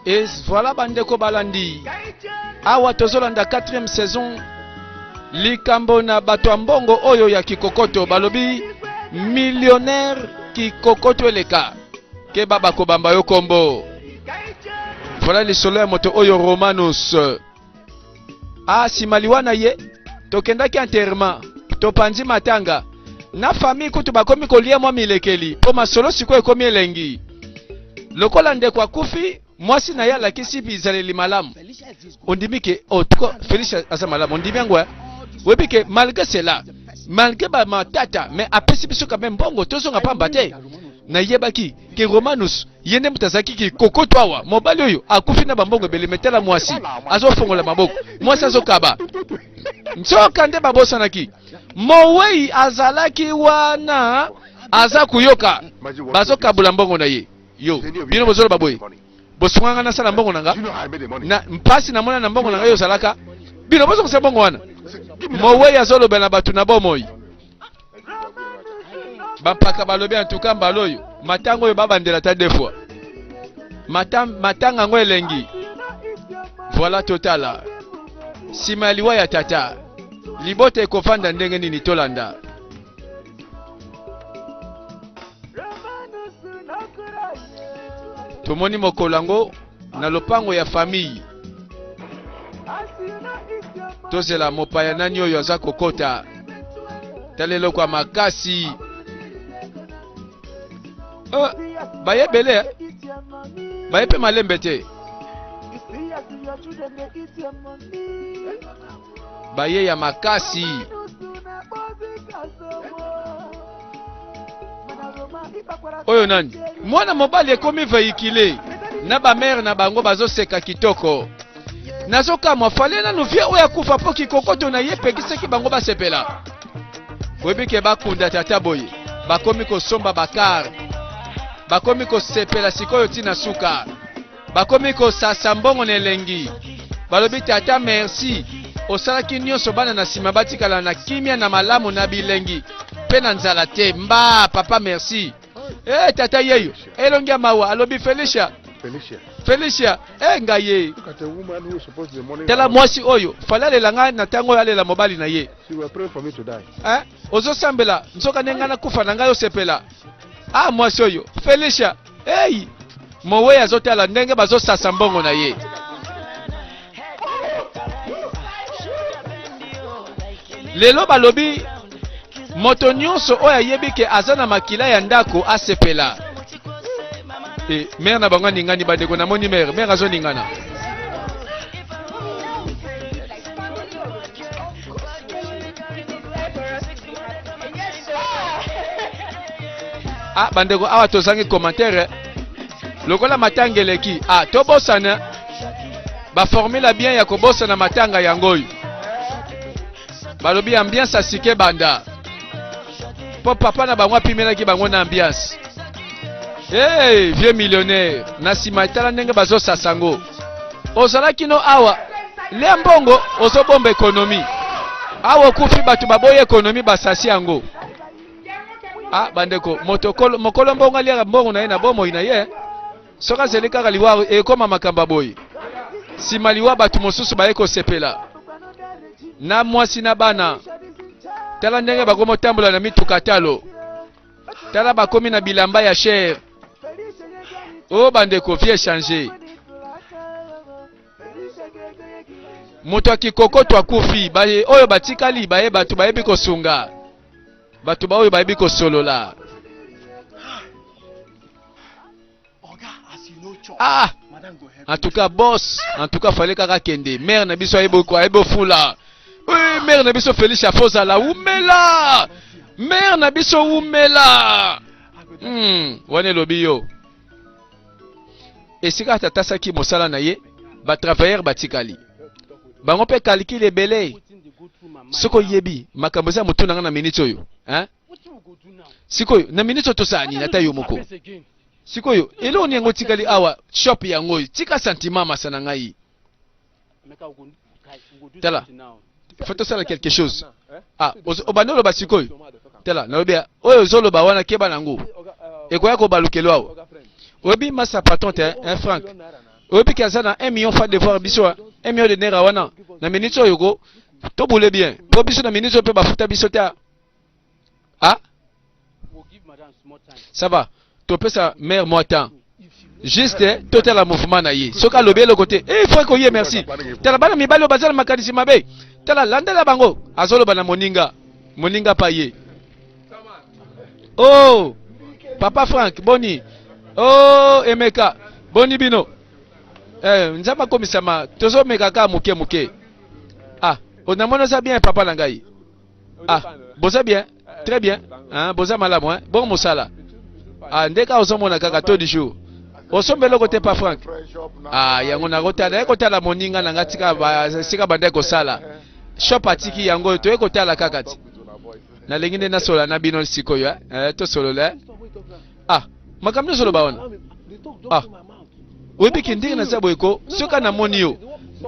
Et voilà bandeko balandi. Awa tozolanda 4e saison likambo na bato ya mbongo oyo ya kikokoto balobi millionnaire kikokoto eleka keba bakobamba yo kombo. Voilà lisolo ya moto oyo Romanus. Ah, sima liwa na ye tokendaki enterrement topanzi matanga na famille kutu bakomi kolia mwa milekeli mpo masolo sikoyo ekomi elengi lokola ndeko akufi mwasi na ye alakisi bizaleli malamu ondimi ke oh, tuko Felicia aza malamu ondimi yango eh? oyebi ke malgré cela malgré ba matata mais apesi biso quand même mbongo tozonga pamba te nayebaki ke Romanus ye nde moto azalaki kikokoto awa mobali oyo akufi na bambongo ebele me tala mwasi azofongola maboko mwasi azokaba nzoka nde babosanaki mowei azalaki wana aza koyoka bazokabula mbongo na ye yo bino bozoloba boye bosunga nga nasala mbongo na nga na mpasi namona na mbongo na ngai ozalaka bino bozongisa mbongo wana mowei azolobela na bato na bomoi bampaka balobi antuka mbala oyo matanga oyo babandela ata deux fois matanga yango elengi voilà totala nsima ya liwa ya tata libota ekofanda ndenge nini tolanda tomoni mokolo yango na lopango ya famille tozela mopaya nani oyo aza kokota tala eloko ya makasi uh, baye ebele eh? baye mpe malembe te baye ya makasi oyo nani mwana mobali ekomi veikile na bamere na bango bazoseka kitoko nazokamwa fale nanu vie oyo akufa mpo kikokoto na ye epekisaki bango basepela oyebi ke bakunda tata boye bakomi kosomba bakar bakomi kosepela sikoyo ntina suka Bakomi kosasa mbongo na elengi. Balobi tata merci osalaki nionso bana na sima batikala na kimia na malamu na bilengi pe na nzala te mba papa merci. Eh tata yeyo elongi ya mawa alobi Felicia Felicia. Felicia eh ngai ye. Look at a woman who is supposed to be mourning. Tala mwasi oyo fallait alela ngai na tango oyo alela mobali na ye. She were praying for me to die. Eh ozosambela nzoka nde ngai nakufa na ngai osepela. Ah mwasi oyo Felicia Hey! Mowei azotala ndenge bazosasa mbongo na ye. Lelo balobi moto nyonso oyo ayebi ke aza na makila ya ndako asepela. E, mare na bango aningani bandeko, namoni mare, mare azoningana. Ah bandeko awa tozangi commentaire lokola matanga eleki ah tobosana ba formule bien ya kobosana matanga yango oyo balobi ambiance asika ebanda mpo papa na bango apimelaki bango na ambiance hey, vieux millionnaire na nsima etala ndenge bazosasa yango ozalaki no awa lia mbongo ozobomba ekonomi awa okufi bato baboyi ekonomi basasi yango ah bandeko moto mokolo mbongo aliaka mbongo na ye na bomoi na ye soki azeli kaka liwa ekoma makambo ya boye nsima liwa bato mosusu baye kosepela na mwasi na bana tala ndenge bakomi otambola na mituka talo tala bakomi na bilamba ya cher o oh, bandeko vie change moto ya kikokoto akufi baye oyo batikali baye bato bayebi kosunga bato baoyo bayebi kosolola ah en tout cas boss en tout cas fallait kaka kende mère na biso ayebi ayebi ofula oui mère na biso Felicia fozala umela mère na biso umela hmm, wana elobi yo esika atatasaki mosala na ye ba travailleurs batikali bango mpe calcul ebele soki oyebi makambo eza motu na nga na minute oyo hein? sikoyo na minute oyo tosala nini ata yo moko sikoyo eloko nini yango otikali awa shop yango oyo tika sentiment masa na ngai tala faut tosala quelque chose ah obandi oloba sikoyo tala nalobi oyo ozoloba wana keba nango ekoya kobalukelo awa oyebi masa patron te hein frank. Oyebi ke aza na 1 million fa devoir biso 1 million de naira wana na minute oyo ko tobule bien po biso na minute oyo mpe bafuta biso te. Ah, ça va, topesa mère moi temps juste totala mouvement na ye. Soki alobi eloko te, eh frère koye merci. Tala bana mibali oyo baza na makanisi mabe, tala landela bango. Azoloba na moninga, moninga pa ye. Oh papa Frank, boni. Oh Emeka, boni bino. Eh, Nzambe akomisama, tozomeka kaka moke moke. Ah, onamoni oza bien papa na ngai. Ah, boza bien, très bien. Hein, boza malamu hein. Bon mosala. Ah, ndeka ozomona kaka taux du jour. Osomba eloko te pa Frank. Ah, yango nakotala, ye kotala moninga na nga tika ba sika banda kosala. Shop atiki yango toye kotala kaka ti. Nalingi nde nasola na bino sikoyo eh, eh tosolola eh. Ah, makambo nyonso oloba wana. Ah, oyebi ke ndenge naza boye ko soki namoni yo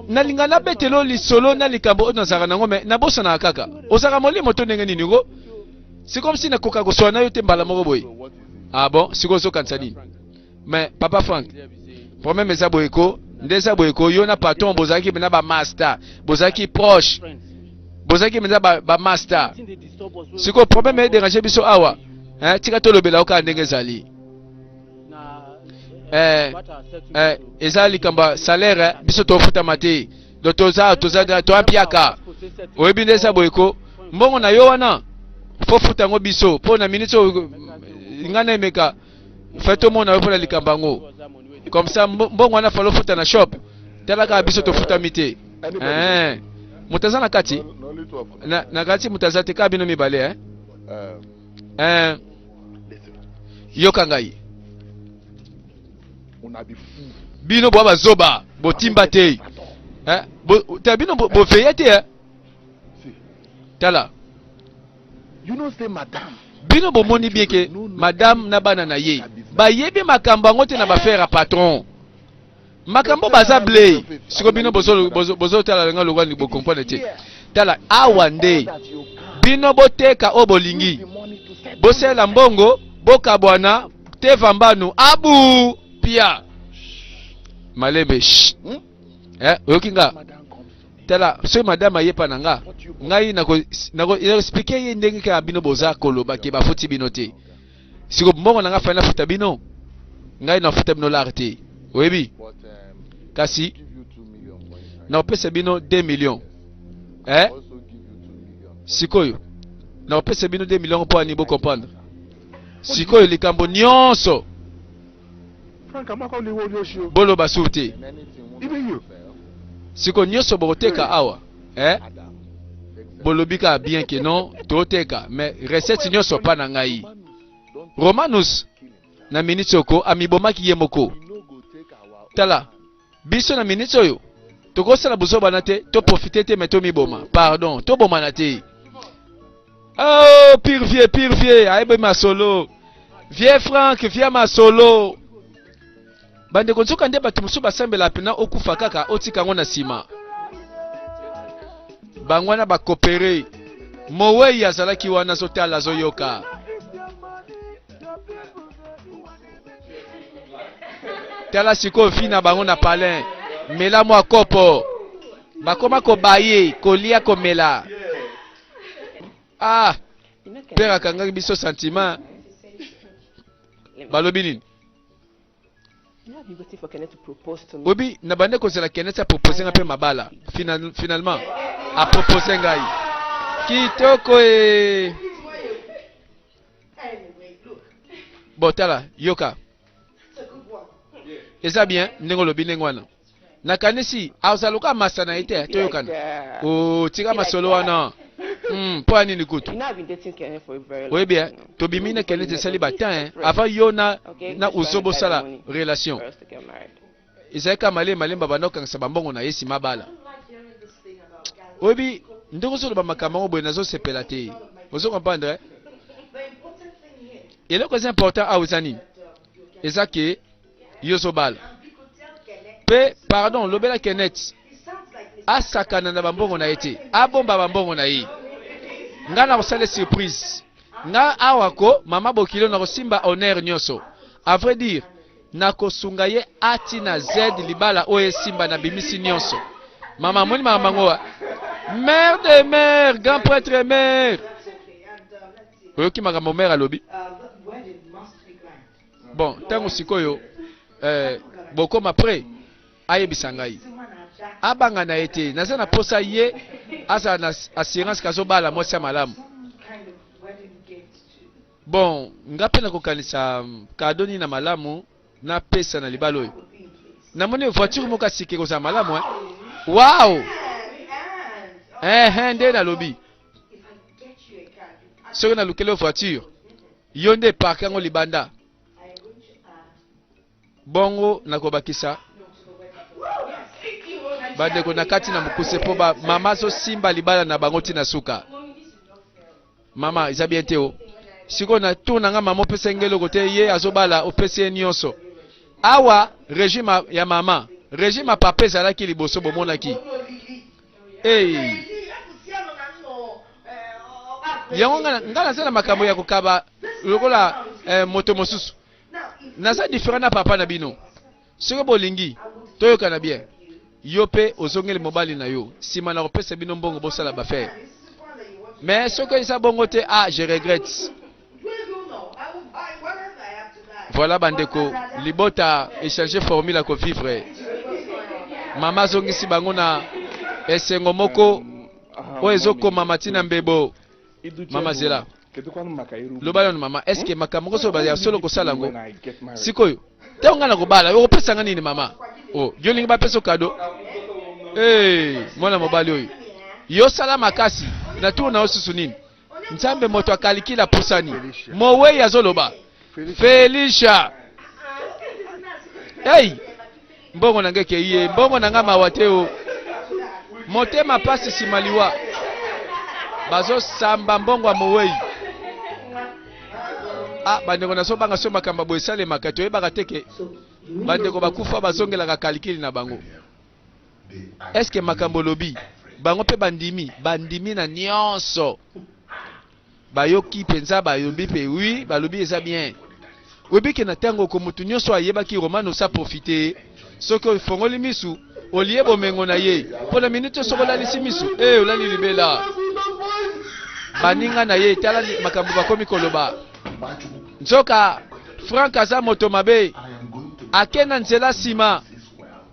nalinga nabetelo lisolo na likambo oyo nazalaka nango, me nabosanaka kaka. Ozalaka molimo to ndenge nini ko? C'est comme si nakoka kosola na yo te mbala moko boye. Ah bon, sikoyo ozokanisa nini? Mais papa Frank, problème eza boye ko, nde eza boye ko, yo na patron bozalaki mpenza ba master, bozalaki proche, bozalaki mpenza ba master. Sikoyo problème edérange biso awa, hein, tika tolobela yo kaka ndenge ezali. Eh, eh, eza likambo ya salaire, eh, biso tofutama te, donc toza toza toampiaka. Oyebi nde eza boye ko, mbongo na yo wana fo futa yango biso mpo na minute oyo ngai na Emeka fe tomona yo mpona likambo yango. Comme ça mbongo wana falo futa na shop. Tala kaka biso tofutami te. Eh, moto aza na kati na kati, moto aza te, kaka bino mibale eh? Eh, yoka ngai, bino bwa bazoba botimba te eh? Bo, ta bino boveye te eh? Tala, bino bomoni bien ke madame na bana na ye bayebi makambo yango te na bafere ya patron, makambo baza ble. Siko bino bozotala nga lokola bocomprendre te. Tala awa nde bino boteka oyo bolingi, bosalela mbongo, bokabwana te vambanu abu pia malembe. Eh, oyoki nga? Tala, soki madame ayepa na nga, ngai nako expliquer ye ndenge kaka bino boza koloba ke bafuti bino te. Siko mbongo na nga fai nafuta bino, ngai nafuta bino lare te, oyebi. Kasi nakopesa bino 2 millions eh? Sikoyo nakopesa bino 2 millions mpo ani bocomprendre sikoyo likambo nyonso. Boloba sur te. Sikoyo nyonso bokoteka awa eh? Bolobi kaka bien ke non, toteka, mais recette nyonso pa na ngai. Romanus na minute oko amibomaki ye moko. Tala biso na minute oyo tokosala bozobana te, toprofite te, me tomiboma. Pardon, tobomana te. Oh, pire vieux, pire vieux ayebi masolo. Vieux Frank, vieux masolo. Bandeko, nzoka nde bato mosusu basambela mpena okufa kaka otika yango na nsima. Bango wana bakopere. Mowei azalaki wana azotala, azoyoka. Tala sikoyo vi na bango na palin, mela mwa kopo, bakoma kobaye kolia komela. Ah, père akangaki biso sentiment. Balobi nini? Oyebi, na bande kozela Kenneth apropose nga mpe mabala. Finalement apropose ngai kitoko e. Bon, tala, yoka, eza bien ndenge olobi ndenge wana. Nakanisi azala lokola masa na ye te. Toyokana, otika masolo wana mpo ya nini kutu? Oyebi, tobimi na Kenneth esali batin avant yo na uzo bosala relation. Ezalaki kaka malembe malembe, banda kokangisa bambongo na ye nsima bala. Oyebi ndenge ozoloba makambo yango boye, nazosepela te. Ozo comprendre? Eloko eza important awa eza nini? Eza ke yo ozobala mpe. Pardon, lobela Kenneth asakana na bambongo na ye te, abomba bambongo na ye. Ngai nakosala surprise. Nga awa ko mama bokilo, nakosimba honneur nyonso. À vrai dire, Nakosunga ye A ti na Z libala oyo esimba na bimisi nionso. Mama amoni makambo yango wa? Mère de mère, grand prêtre mère. Oyoki makambo mère alobi? Bon, ntango sikoyo eh, bokoma près ayebisa ngai abanga na ye te naza na posa ye azala na assurance kazobala mwasi ya malamu Bon, nga pe nakokanisa cadeau nini na malamu napesa na libala oyo. Namoni voiture moko ya sika ekozala malamu hein. Wow! Eh, eh, nde nalobi. Soki nalukeli yo voiture, yo nde parke yango libanda. Bongo nakobakisa bandeko na kati na mokuse mpo ba mama azosimba libala na bango ti na suka. Mama eza bien te o. Sikoyo na tour na nga mama opesa nge eloko te ye azobala opesi ye nyonso. Awa regime ya mama, regime ya papa ezalaki liboso bomonaki. Hey. Yango nga nga naza na makambo ya kokaba lokola eh, moto mosusu. Naza different na papa na bino. Soki bolingi toyokana bien, yo pe ozongeli mobali na yo, sima nakopesa bino mbongo bosala b'affaires. Mais soki eza bongo te, ah je regrette. Voilà bandeko, libota echanger formule ya ko vivre. Mama azongisi bango na esengo moko oyo ezokomama ti na mbebo. Mama zela. Loba nanu mama, est ce que makambo ngo solo ya solo kosala ngo? Sikoyo, ntango ngai nakobala, okopesa nga nini mama? Oh, yo olingi bapesa kado? Hey, mwana mobali oyo. Yo sala makasi, na tour na yo susu nini? Nzambe moto akalikila pusani. Mowei azoloba. Felicia. Hey, mbongo na ngai ekei ye, mbongo na ngai mawa te o. Motema pasi sima liwa. Bazosamba mbongo ya mowei. Ah, bandeko nazobanga so makambo boye esalemaka toyebaka te ke bandeko bakufa bazongelaka kalikili na bango. Est-ce que makambo olobi bango mpe bandimi? Bandimi na nyonso. Bayoki penza bayombi mpe oui balobi eza bien. Oyebi ke na tango oko mutu nionso ayebaki Romanos a profite soki ofongoli misu olie bomengo na ye mpo na minute soki olalisi misu eh olali libela. Baninga na ye tala makambo bakomi koloba. Nzoka Frank aza moto mabe ake na nzela sima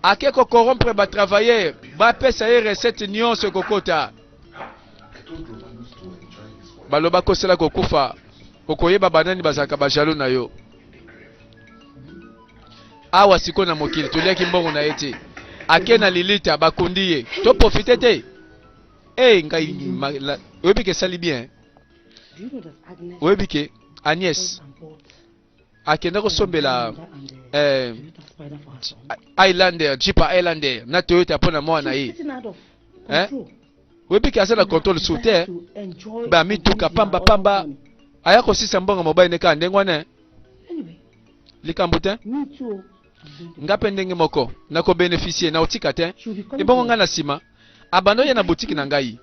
ake ko corrompre ba travailleurs bapesa ye recette nionso ekokota. Baloba kosela kokufa okoyeba banani bazalaka ba jaloux na yo. Awa sikoyo na mokili toliaki mbongo na ye te, ake na lilita bakundi ye, to profite te. Hey, ngai oyebi ke esali bien, oyebi ke Agnès akenda kosombela eh, Highlander, Jeep Highlander na Toyota mpo na mwana na ye eh? Oyebi ke aza na controle sur te eh? Ba mituka pamba pamba aya kosisa mbongo mobali ne kaka ndenge wana eh? Likambo te nga mpe ndenge moko nakobeneficie na otika te ebongo nga na nsima abanda oya na butiki na ngai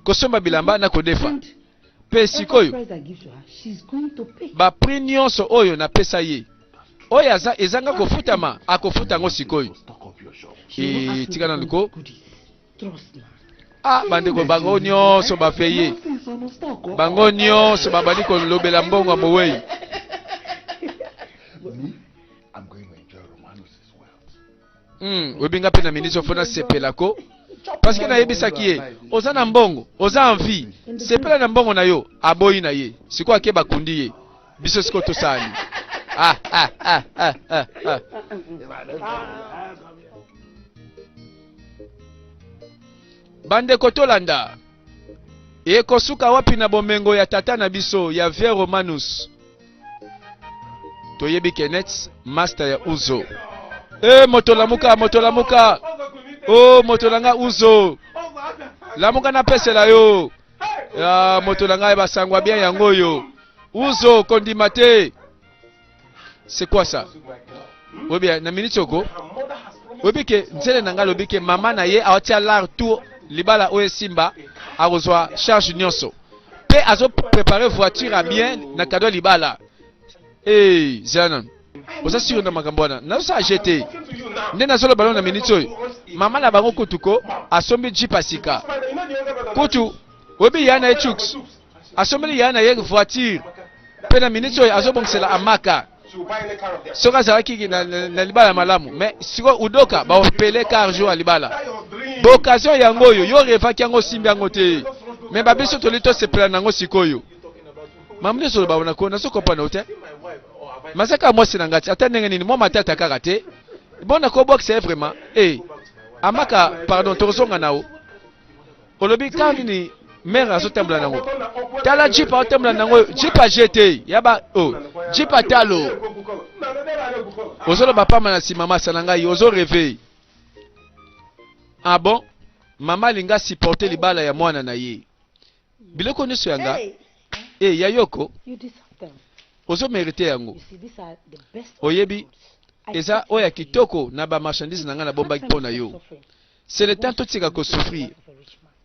kosomba bilamba na kodefa Mpe sikoyo, ba prix nionso oyo napesa ye, oyo aza ezanga kofutama, akofuta yango sikoyo. Ee, tika nanu ko. Ah, bandeko bango nionso ba paye. Bango nionso babandi kolobela mbongo ya mowei. Oyebi nga mpe na minute oyo fo nasepela ko parce que nayebisaki ye oza na mbongo oza en vie sepela na mbongo na yo aboyi na ye sikoyo ake bakundi ye biso sikoyo tosala nini ah, ah, ah, ah, ah, ah. Bandeko tolanda ekosuka wapi na bomengo ya tata na biso ya vieux Romanus Toyebi Kenneth, master ya Uzo. Eh moto lamuka, moto lamuka. Oh moto na nga Uzo. Lamuka na pesela yo. Ah, moto na ngai basangwa bien yango oyo. Uzo kondima te. C'est quoi ça? Oyebi na minute oko oyebi ke nzele na ngai alobi ke mama na ye awatia lar tout libala oyo esimba akozwa charge nyonso pe azo prepare voiture ya bien na cadeau ya libala. Hey, zela nanu. Oza sure na makambo wana? Nazosala je te nde nazoloba no na miniti oyo. Mama na bango kutu ko asombi jeep ya sika kutu, oyebi ya na ye Chuks asombeli ya na ye voiture mpe na miniti oyo azobongisela Amaka. Soki azalaki na, na, na libala malamu, mais sikoyo Udoka baopele car jour ya libala, booccasion yango oyo yo revaki yango, osimbi yango te, mais babiso toli tosepela nango sikoyo. Mamu nyonso oloba wana ko nazo comprendre te. Mazaka mwasi na ngati ata ndenge nini mwa matata kaka te. Bon na ko boxe vraiment. Eh Amaka pardon tokozonga nao. Olobi ka nini mère azotambola nango. Tala jeep azotambola nango jeep a GT ya ba oh jeep atalo. Ozoloba pamba na nsima masa na ngai ozo rêver. Ah bon? Mama alinga supporter libala ya mwana na ye. Biloko nyonso ya nga e ya yoko ozo merite yango. Oyebi eza oyo ya kitoko na ba marchandise na nga nabombaki mpo na yo. C'est le temps totika ko souffrir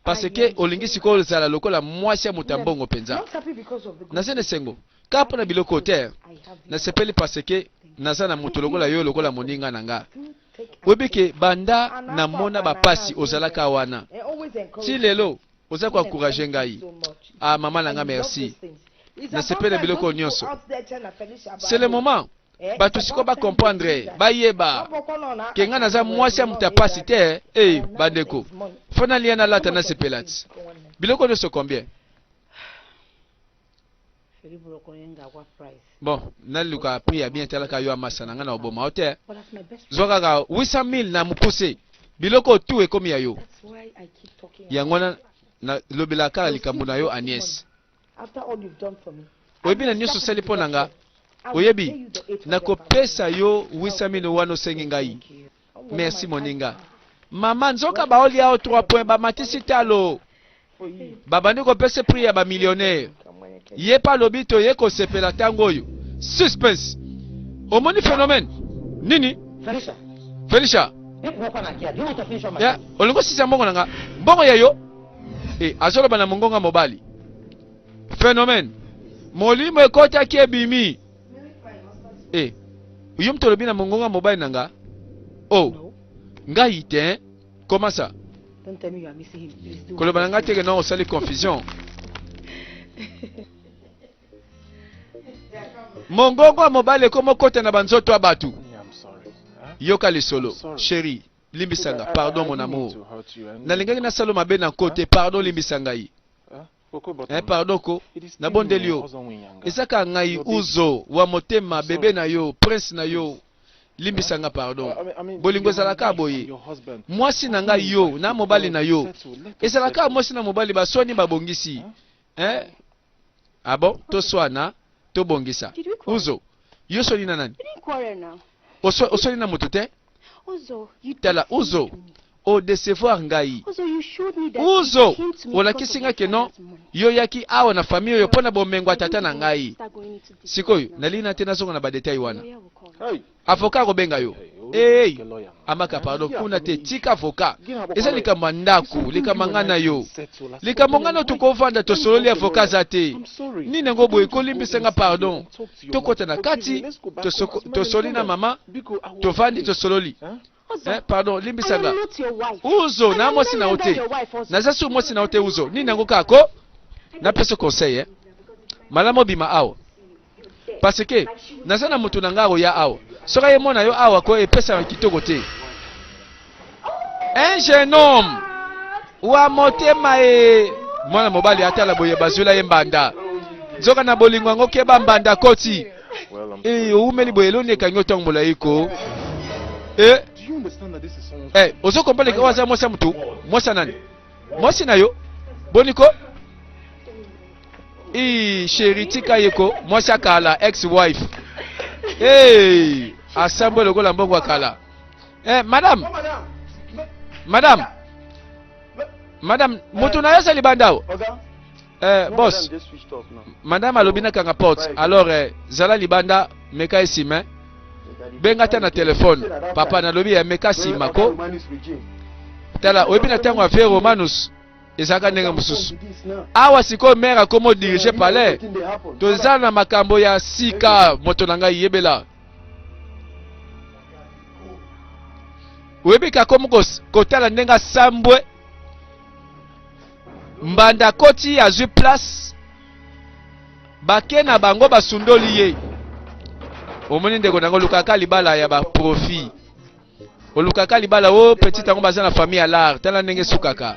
parce que olingi sikoyo ozala lokola mwasi ya moto ya mbongo mpenza. Naza na esengo kaka mpo na biloko te, nasepeli parce que naza na moto lokola yo lokola moninga na nga. Oyebi ke banda namona bapasi ozalaka wana ti lelo oza ko encourager ngai. Ah mama na nga merci, nasepeli na biloko nyonso. C'est le moment bato sikoyo ba comprendre, bayeba ke ngai naza mwasi ya moto ya pasi te. Eh bandeko, fo nalia nalata nasepela ti biloko nyonso combien? Bon, naluka prix ya bien, talaka yo amasa na ngai na oboma yo te. Zwa kaka 800 000 na mokuse, biloko tu ekomi ya yo. Yango wana nalobelaka kaka likambo na yo Agnès. Oyebi na nyonso osali mpo na nga, oyebi nakopesa yo 800 000 wana osengi ngai. Merci moninga. Mama nzoka baolia yo 3 points, bamatisi talo, babandi kopesa prix ya bamillionnaire. Ye mpe alobi toye kosepela ntango oyo suspense. Omoni phénomène nini? Felicia ya olingi osisa mbongo na nga, mbongo ya yo e, azoloba na mongonga mobali. Phénomène molimo ekotaki ebimi e, yo moto olobi na mongonga mobali na nga o ngai te, comment ça? Koloba na ngai teke non, osali confusion. Mongongo ya mobali ekoma okota na banzoto ya bato. Yoka lisolo chéri, limbisa nga pardon mon amour, nalingaki nasala mabe na nko te, pardon limbisa ngai. Eh, pardon ko nabondeli yo, eza kaka ngai Uzo wa motema bebe na yo, prince na yo, limbisa nga pardon. Bolingo ezalaka boye, mwasi na ngai yo na mobali na yo, ezalaka mwasi na mobali baswani babongisi eh? Ah bon, toswana tobongisa. Uzo, yo oswani na nani? Oswani na moto te? Tala Uzo, odecevoir ngai. Uzo, olakisi nga ke non, yo yaki awa na famille oyo mpo na bomengo ya tata na ngai. Sikoyo nalingi na te nazonga na badetail wana. Avocat akobenga yo. Hey, Amaka pardon, kuna te, tika avocat. Eza likambo ya ndako, likambo nga na yo, likambo nga na tokovanda tosololi, avocat aza te. Nini yango boye? Kolimbisa nga pardon, tokota na kati tosoli na mama, tovandi tosololi. Eh, pardon limbisa nga Uzo, na mwasi na yo te, naza sur mwasi na yo te. Uzo, nini yango kaka ko napesa conseil eh? Malamu obima awa parce que naza na moto na ngai akoya awa, soki aye mona yo awa ko epesaka kitoko te. Un jeune homme wa motema e mwana mobali atala boye, bazwela ye mbanda, nzoka na bolingo yango keba mbanda koti e owumeli boye, eloni ekangi yo ntango molai ko e eh, ozo comprendre ke oyo aza mwasi ya motu, mwasi ya nani? Mwasi na yo boni ko i chéri, tika ye ko, mwasi ya kala, ex wife. Hey, asambwe lokola mbongo ya kala. Eh, madame, madame, madame, moto na yo aza libanda awa. Eh, boss, madame alobi nakanga porte alors eh, zala libanda, meka esima, benga ata na telefone papa, nalobi ya meka nsima ko. Tala, oyebi na ntango ya vie Romanus ezalaka ndenge mosusu. Awa sikoyo maire akomi odirige palais, toza na makambo ya sika. Moto na ngai yebela. Oyebi ke akomi kotala ndenge asambwe. Mbanda akoti azwi place. Bake na bango basundoli ye. Omoni ndeko nango olukaka libala ya ba profit. Olukaka libala o oh, petit yango baza na famille ya lar. Tala ndenge esukaka.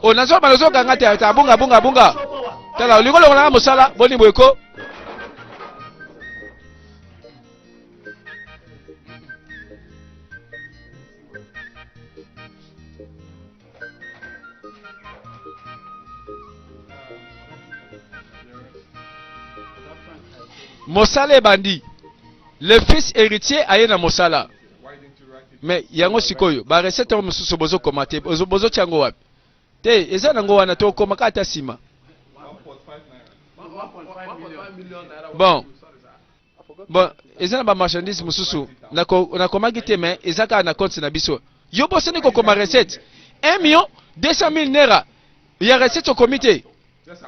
O oh, nazo bana ozo kanga te ata bunga bunga bunga. Tala olingo longola nga mosala boni boye ko. Mosala ebandi. Le fils héritier aye na mosala. Mais yango sikoyo ba recette yango mosusu bozo koma te bozo tia yango wapi? Te eza nango wana tokoma kaka ata nsima. Bon bon eza na ba marchandise mosusu nakomaki te mais eza kaka na compte na biso. Yo bosani kokoma recette 1 million 200 000 naira ya recette okomi te.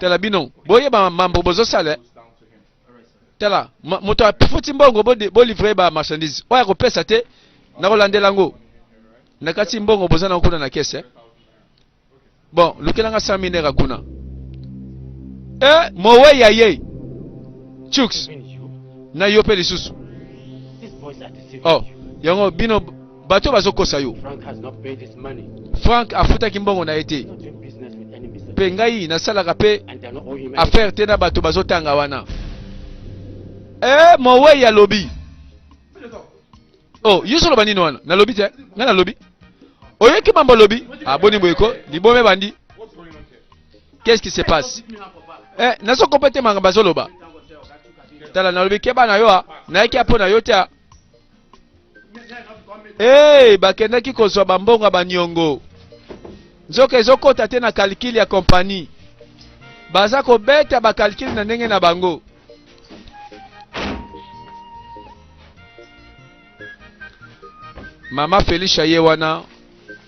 Tala bino boyeba mambo bozosala. Tala moto afuti mbongo bo livrer ba marchandise oyo akopesa te nakolandela yango na kati mbongo boza nango kuna na kese eh? Bon lukela nga 100 000 naira kuna eh mowe ya ye chuks na yo mpe lisusu oh yango bino bato bazokosa yo. Frank afutaki mbongo na ye te mpe ngai nasalaka mpe affaire te na bato bazotanga wana. Eh, mowei alobi oh yo ozoloba nini wana? Nalobi te, ngai nalobi. Oyoki mambo alobi? Ah, boni boye ko liboma ebandi. Qu'est-ce qui se passe? Eh, nazo comprendre te makambo azoloba. Tala nalobi keba na yo ah, nayaki mpo na yo te ah. Hey, bakendaki kozwa bambongo ya baniongo, nzoka ezokota te na calcul ya kompani. Baza kobeta bakalkile na ndenge na bango. Mama Felicia ye wana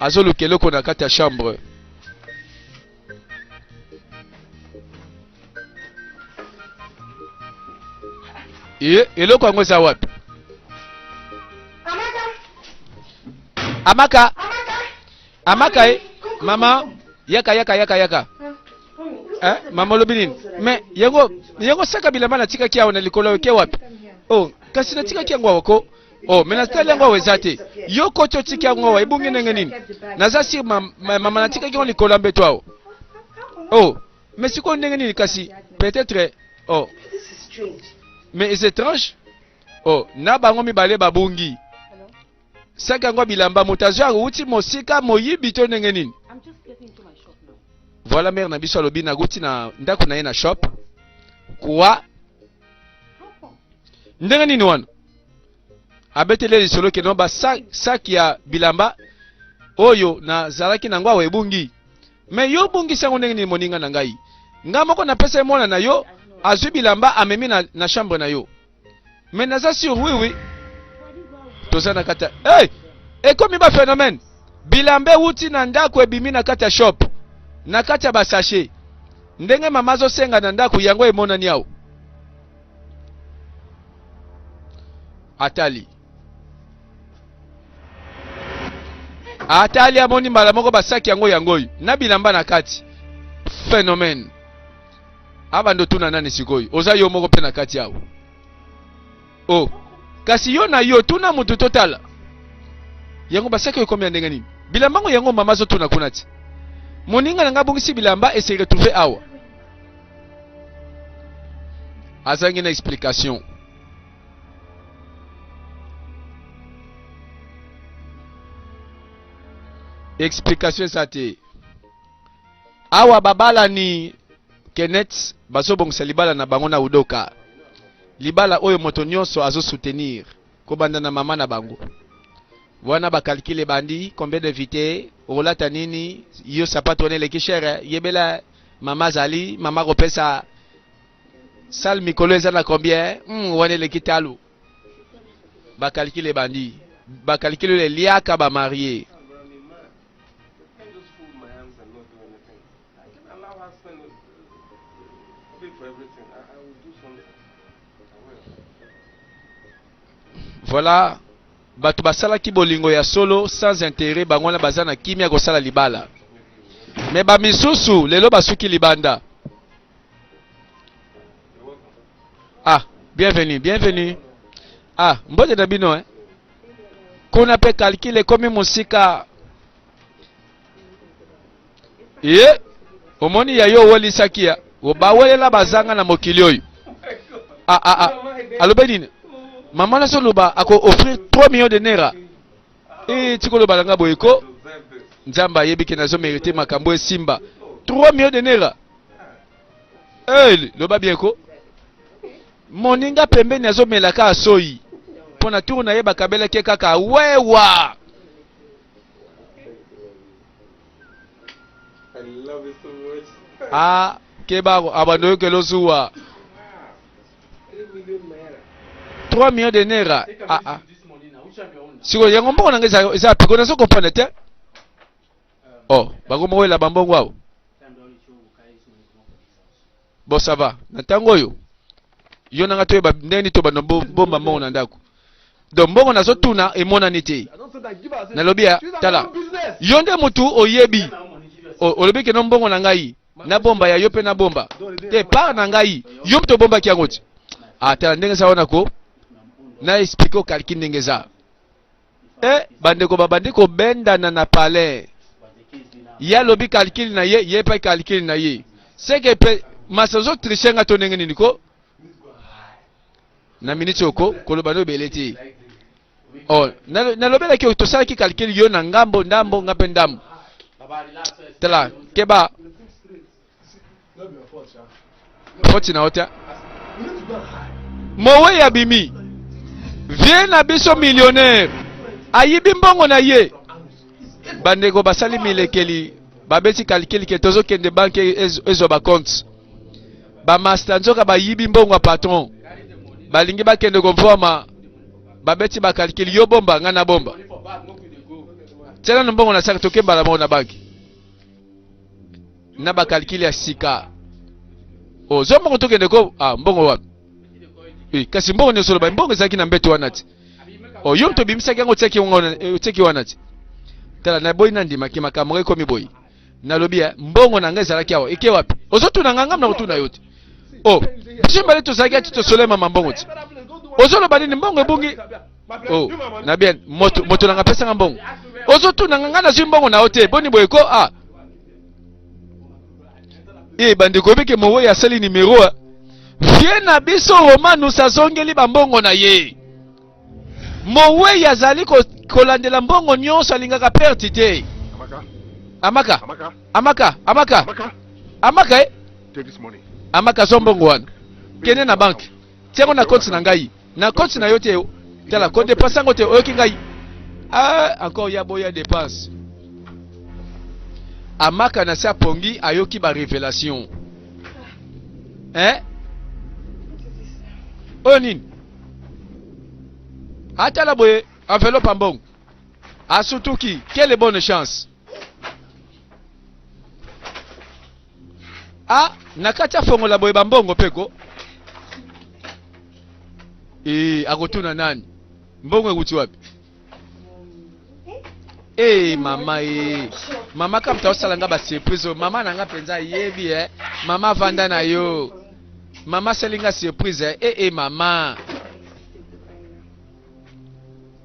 azoluka eloko na kati ya chambre. Ye, eloko yango eza wapi? Amaka, Amaka e, mama, yaka yaka yaka yaka. Eh, mama olobi nini? Mais yango yango saka bilamba natikaki awa na likolo oke wapi? Oh, kasi natikaki yango awa ko. Oh, mais natali yango awa eza te. Yo koti otiki yango awa ebungi ndenge nini? Naza sur ma, ma, mama natikaki yango likolo ya mbeto awa. Oh, mais sikoyo ndenge nini kasi peut-être oh. Mais c'est étrange. Oh, na bango mibale babungi. Saki yango bilamba moto azwi awuti mosika moyibi to ndenge nini? Voilà mère na biso alobi naguti na ndako na ye na shop. Quoi? Ndenge nini wana? Abeteli ye lisolo ke no ba sac ya bilamba oyo nazalaki nango awa ebungi. Mais yo obungisi yango ndenge nini moninga na ngai? Nga moko napesa ye mwana na yo azwi bilamba amemi na, na chambre na yo. Mais naza sur oui oui. Toza na kati ya hey! Ekomi ba phénomène. Bilamba ewuti na ndako ebimi na kati ya shop. Na kati ya ba sachet. Ndenge mama azosenga na ndako yango emonani awa. Atali. Atali amoni mbala moko basaki yango yango oyo na bilamba na kati. Phénomène. Abanda otuna nani sikoyo? Oza yo moko mpe na kati awa. Oh, kasi yo na yo tuna mutu totala. Yango basaki oyo ekomi ya ndenge nini? Bilamba ngo yango mama azotuna kuna ti. Moninga na ngai abongisi bilamba et se retrouver awa. Azangi na explication. Explication eza te. Awa babalani Kenneth bazobongisa libala na bango na Udoka. Libala oyo moto nyonso azo soutenir kobanda na mama na bango. Wana ba calcul ebandi, combien d'invités, okolata nini, yo sapato wana eleki cher, yebela mama azali, mama akopesa salle mikolo eza na combien, wana eleki talo. Ba calcul ebandi, ba calcul oyo eliaka ba maries. Voilà, bato basalaki bolingo ya solo sans intérêt, bango wana baza na kimia kosala libala. Mais ba misusu lelo basuki libanda. Ah, bienvenue, bienvenue. Ah, mbote na bino eh. Kuna pe calcul ekomi mosika. Ye, omoni ya yo owelisaki ya. Bawelela bazanga na mokili oyo. Ah ah ah. Alobi nini? Mama naso loba ako offrir 3 millions de naira. Eh, tiko loba nanga boye ko. Nzambe ayebi ke nazo merite makambo esimba. 3 millions de naira. Eh, loba bien ko. Moninga pembeni azomela kaka soyi. Mpo na tour na ye bakabelaki ye kaka wewa. Ah, keba abando yokelo zuwa. 3 millions de naira. Ah ah. Sikoyo yango mbongo na ngai eza eza piko nazo comprendre te. Oh, bango moko elaba mbongo awa. Bon ça va. Na ntango oyo yo nanga toyeba ndenge nini tobanda bomba mbongo na ndako. Donc mbongo nazotuna emonani te. Nalobi ya tala yo nde mutu oyebi olobi keno mbongo na ngai nabomba ya yo mpe nabomba te part na ngai yo moto obombaki yango ti ah tala ndenge eza wana ko na explike okalki ndenge eza e bandeko babandi kobendana na palais ye alobi calcul na ye ye mpe calcul na ye seke mpe masa ozo triche nga to ndenge nini ko na miniti oko koloba no ebele te oh, nalobelaki oyo tosalaki calcul yo na ngambo ndambo nga mpe ndambo tala keba foti na yo te mowei abimi vie na biso millionnaire ayibi mbongo na ye bandeko basali milekeli babeti calcul ke tozokende banke ezwa bacompte bamasta nzoka bayibi mbongo ya patron balingi bakende komvwama babeti bakalkile yo bomba ngai na bomba tia nano mbongo na saki toke mbala moko na banki na bakalkile ya sika ozwa mbongo tokende ko ah, mbongo wapi eh, kasi mbongo nyonso oloba mbongo ezalaki na mbeto wana ti oh, yo moto obimisaki yango otiaki wana ti tala naboyi nandimaki makambo ekomi boye nalobi eh, mbongo na ngai ezalaki awa eke wapi ozotuna ngai ngai nakotuna yo te o oh, biso mibale tozalaki ati tosolema ma mbongo ti ozoloba nini mbongo ebungi o oh, na bien moto moto na ngai apesanga mbongo ozotuna ngai ngai nazwi mbongo na yo te boni boye ko ah e bandeko oyebike mowei asali nimero eh. vie na biso romanus azongeli bambongo na ye Mowei azali kolandela mbongo nyonso, alingaka perte te. Amaka, amaka, amaka, amaka, eh? Amaka, zwa mbongo wana, kende na banke, tia yango na compte na ngai, na compte na yo te. Tala, ko dépense yango te, oyoki ngai? Ah, encore ya boya dépense. Amaka na se apongi, ayoki ba révélation. Eh? Oyo nini? Atala boye enveloppe ya mbongo. Asutuki, quelle bonne chance. Ah, na kati afongola boye ba mbongo pe ko. Eh, akotuna nani? Mbongo ekuti wapi? Eh, mama eh. Mama kamta osala nga ba surprise. oyo. Mama na nga penza ayebi eh. Mama vanda na yo. Mama asali nga surprise eh. Eh, eh mama.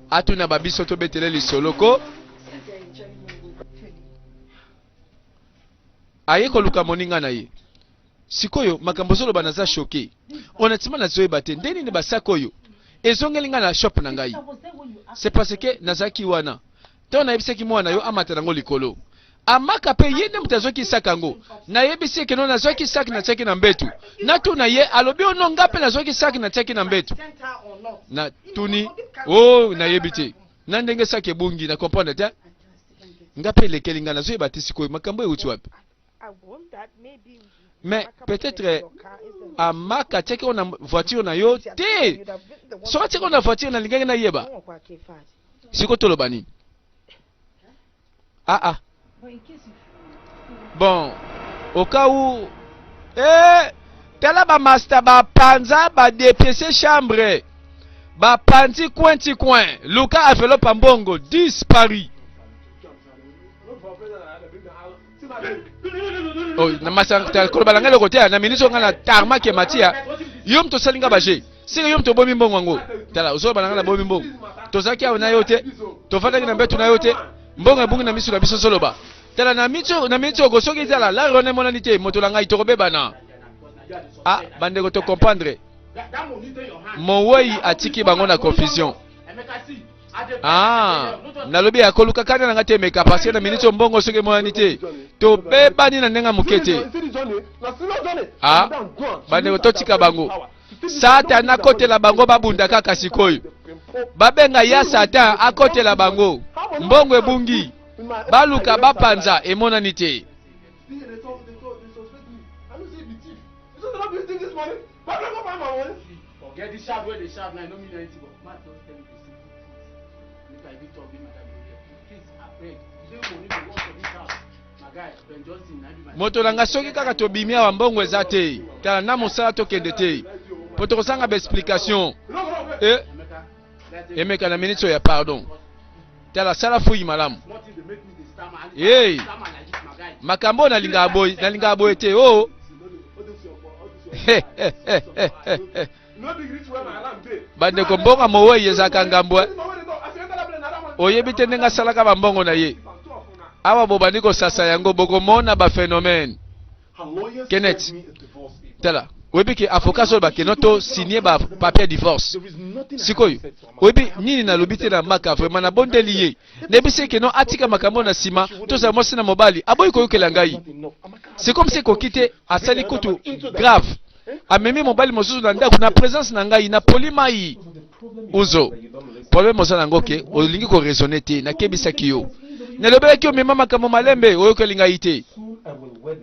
Atuna ba biso tobetele lisolo ko. Aye koluka moninga na ye. Sikoyo makambo ozoloba naza choque. Honnêtement nazoyeba te nde nini ba sac oyo ezongeli nga na shop na ngai. C'est parce que nazalaki wana. Tango nayebisaki mwana na yo amata nango likolo. Amaka pe ye nde moto azwaki sac yango. Nayebisi ye que non nazwaki sac natiaki na mbetu. Natuna ye alobi oh non nga pe nazwaki sac natiaki na mbetu. Na tuni oh nayebi te. Na ndenge sac ebungi na comprendre te. Nga pe elekeli nga nazoyeba te sikoyo makambo ewuti wapi. Mais peut-être amaka atiaki yango na voiture na yo te. Soki atiaki yango na voiture nalingaki nayeba. Sikoyo toloba nini? Ah ah. Bon, au cas où eh tala ba master ba panza ba dépiécer chambre. Bapanzi coin ti coin. Luka enveloppe ya mbongo disparu. Oh, na masa koloba na ngai eloko te na minute oyo ngai na tarmac emati ya yo moto osali nga baje seke yo moto obomi mbongo yango tala ozoloba na ngai nabomi mbongo tozalaki awa na yo te tofandaki na mbeto na yo te mbongo ebungi na miso na biso ozoloba tala na minute oyo soki tala lari wana emonani te moto na ngai tokobebana ah bandeko to comprendre mowei atiki bango na confusion ah nalobi ya koluka kanda na ngai te emeka parce que na minute oyo mbongo soki emonani te tobebani na ndenge ya moke te ah bandeko totika bango satana akotela bango babunda kaka sikoyo babenga ya satan akotela bango mbongo ebungi baluka bapanza emonani te Moto na nga soki kaka tobimi awa mbongo eza te tala na mosala tokende te po tokozanga ba explication e emeka na minute oyo ya pardon tala sala fouille malamu hey makambo oyo nalingaka boye nalingaka boye te o oh. Bandeko mbongo ya mowei ezalaka ngambo eh? Oyebi te ndenge asalaka bambongo na ye. Awa bobandi kosasa yango bokomona ba phenomène. Kenneth, tala oyebi ke avocat azoloba ke no to signe ba papier ya divorce. Sikoyo oyebi nini nalobi te na maka vraiment nabondeli ye nayebisi ye ke no atika makambo na nsima tozala mwasi na mobali aboyi koyokela ngai. C'est comme si ekoki te asali kutu grave. Amemi mobali mosusu na ndako na presence na ngai na poli mai. Uzo, problème oza nango ke olingi ko raisonner te, nakebisaki yo. Nalobelaki yo mema makambo malembe, oyokeli ngai te.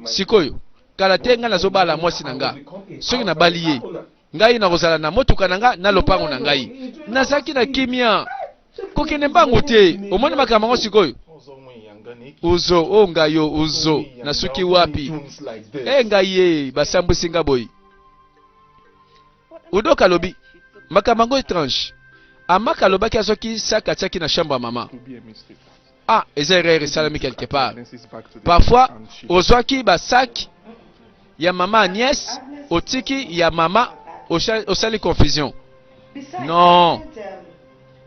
Sikoyo, kala te ngai nazobala mwasi na nga. Soki nabali ye, ngai nakozala na motuka na nga na lopango na ngai. Nazalaki na kimia. Kokende mbangu te. Omoni makambo yango sikoyo? Uzo, o oh, ngai yo, uzo, nasuki wapi? E ngai ye, basambwisi nga boye. Udoka alobi, makambo yango etrange. Amaka alobaki azwaki sac atiaki na chambre ya mama. Ah, eza erreur esalami quelque part. Parfois, ozwaki ba sac ya mama Agnès, otiki ya mama, osali confusion. Non.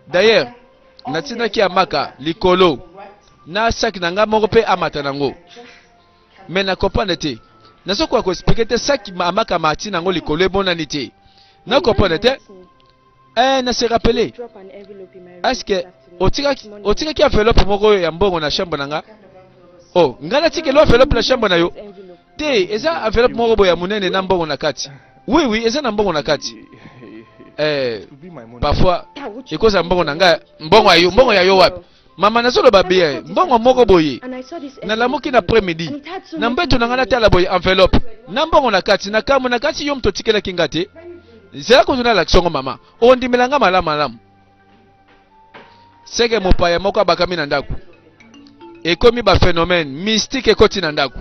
D'ailleurs, natindaki Amaka likolo na sac na nga moko pe amata nango. Mais na comprendre te. Nazokoka ko expliquer te sac Amaka amati nango likolo emonani te. Na comprendre te. Eh, na se rappeler. Est-ce que otikaki otikaki enveloppe moko ya mbongo na chambre na nga? Oh, nga natikeli enveloppe na chambre na yo. Te, eza enveloppe moko boye ya monene na mbongo na kati. Oui, oui, eza na mbongo na kati. Eh, parfois ekozala mbongo na ngai, mbongo ya yo, mbongo ya yo wapi? Mama nazoloba bien, mbongo moko boye. Nalamuki na après midi. Na mbeto na ngai natala boye enveloppe. Na mbongo na kati, na kamwe na kati yo moto otikelaki nga te. Zela kutu nalakisa yango mama. Ondimela nga malamu malamu. Seke mopaya moko abakami na ndako. Ekomi ba phenomène mystique ekoti na ndako.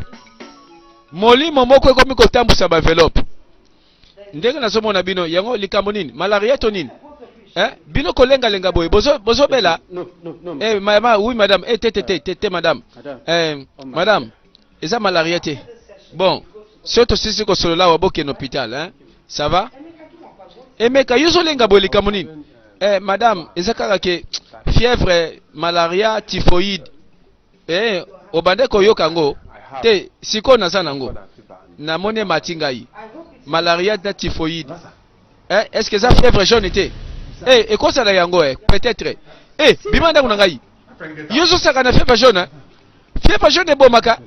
Molimo moko ekomi kotambusa ba enveloppe. Ndenge nazomona bino yango likambo nini? Malaria to nini? Eh, bino kolengalenga boye bozo bozobela? No, no, no. Eh, ma, ma, oui madame, eh te te te te, te madame. Madame. Eh, Oh, my madame, eza malaria te. Bon, soki tosilisi kosolola awa bokende hôpital, hein? Ça va? Emeka, yo ozolenga boye likambo nini? Eh, madame, eza kaka ke fièvre, malaria, typhoïde. Eh, obande koyoka yango te, sikoyo naza nango. Namoni emati ngai. Malaria na typhoïde. Eh, est-ce que eza fièvre jaune te? Eh, ekozala yango eh, peut-être. Eh, bima ndako na ngai. Yo ozosaka na fièvre jaune? Hein? Fièvre jaune ebomaka.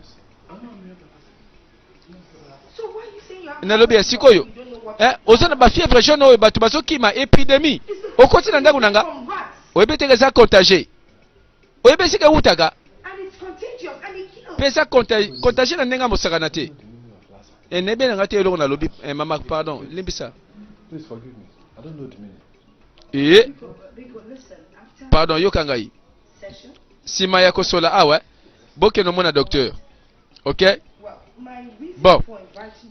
Nalobi ya sikoyo. Eh, oza na ba fièvre jaune oyo bato bazokima epidemie. Okoti na ndako na nga. Oyebi te eza contagieux. Oyebi esika ewutaka? Mpe eza contagieux na ndenge ya mosakana te. Eh, nayebi na nga te eloko nalobi. Eh, mama, pardon, limbisa. Eh, pardon, yoka ngai. Sima ya kosola awa, bokende omona docteur. Ok? Bon,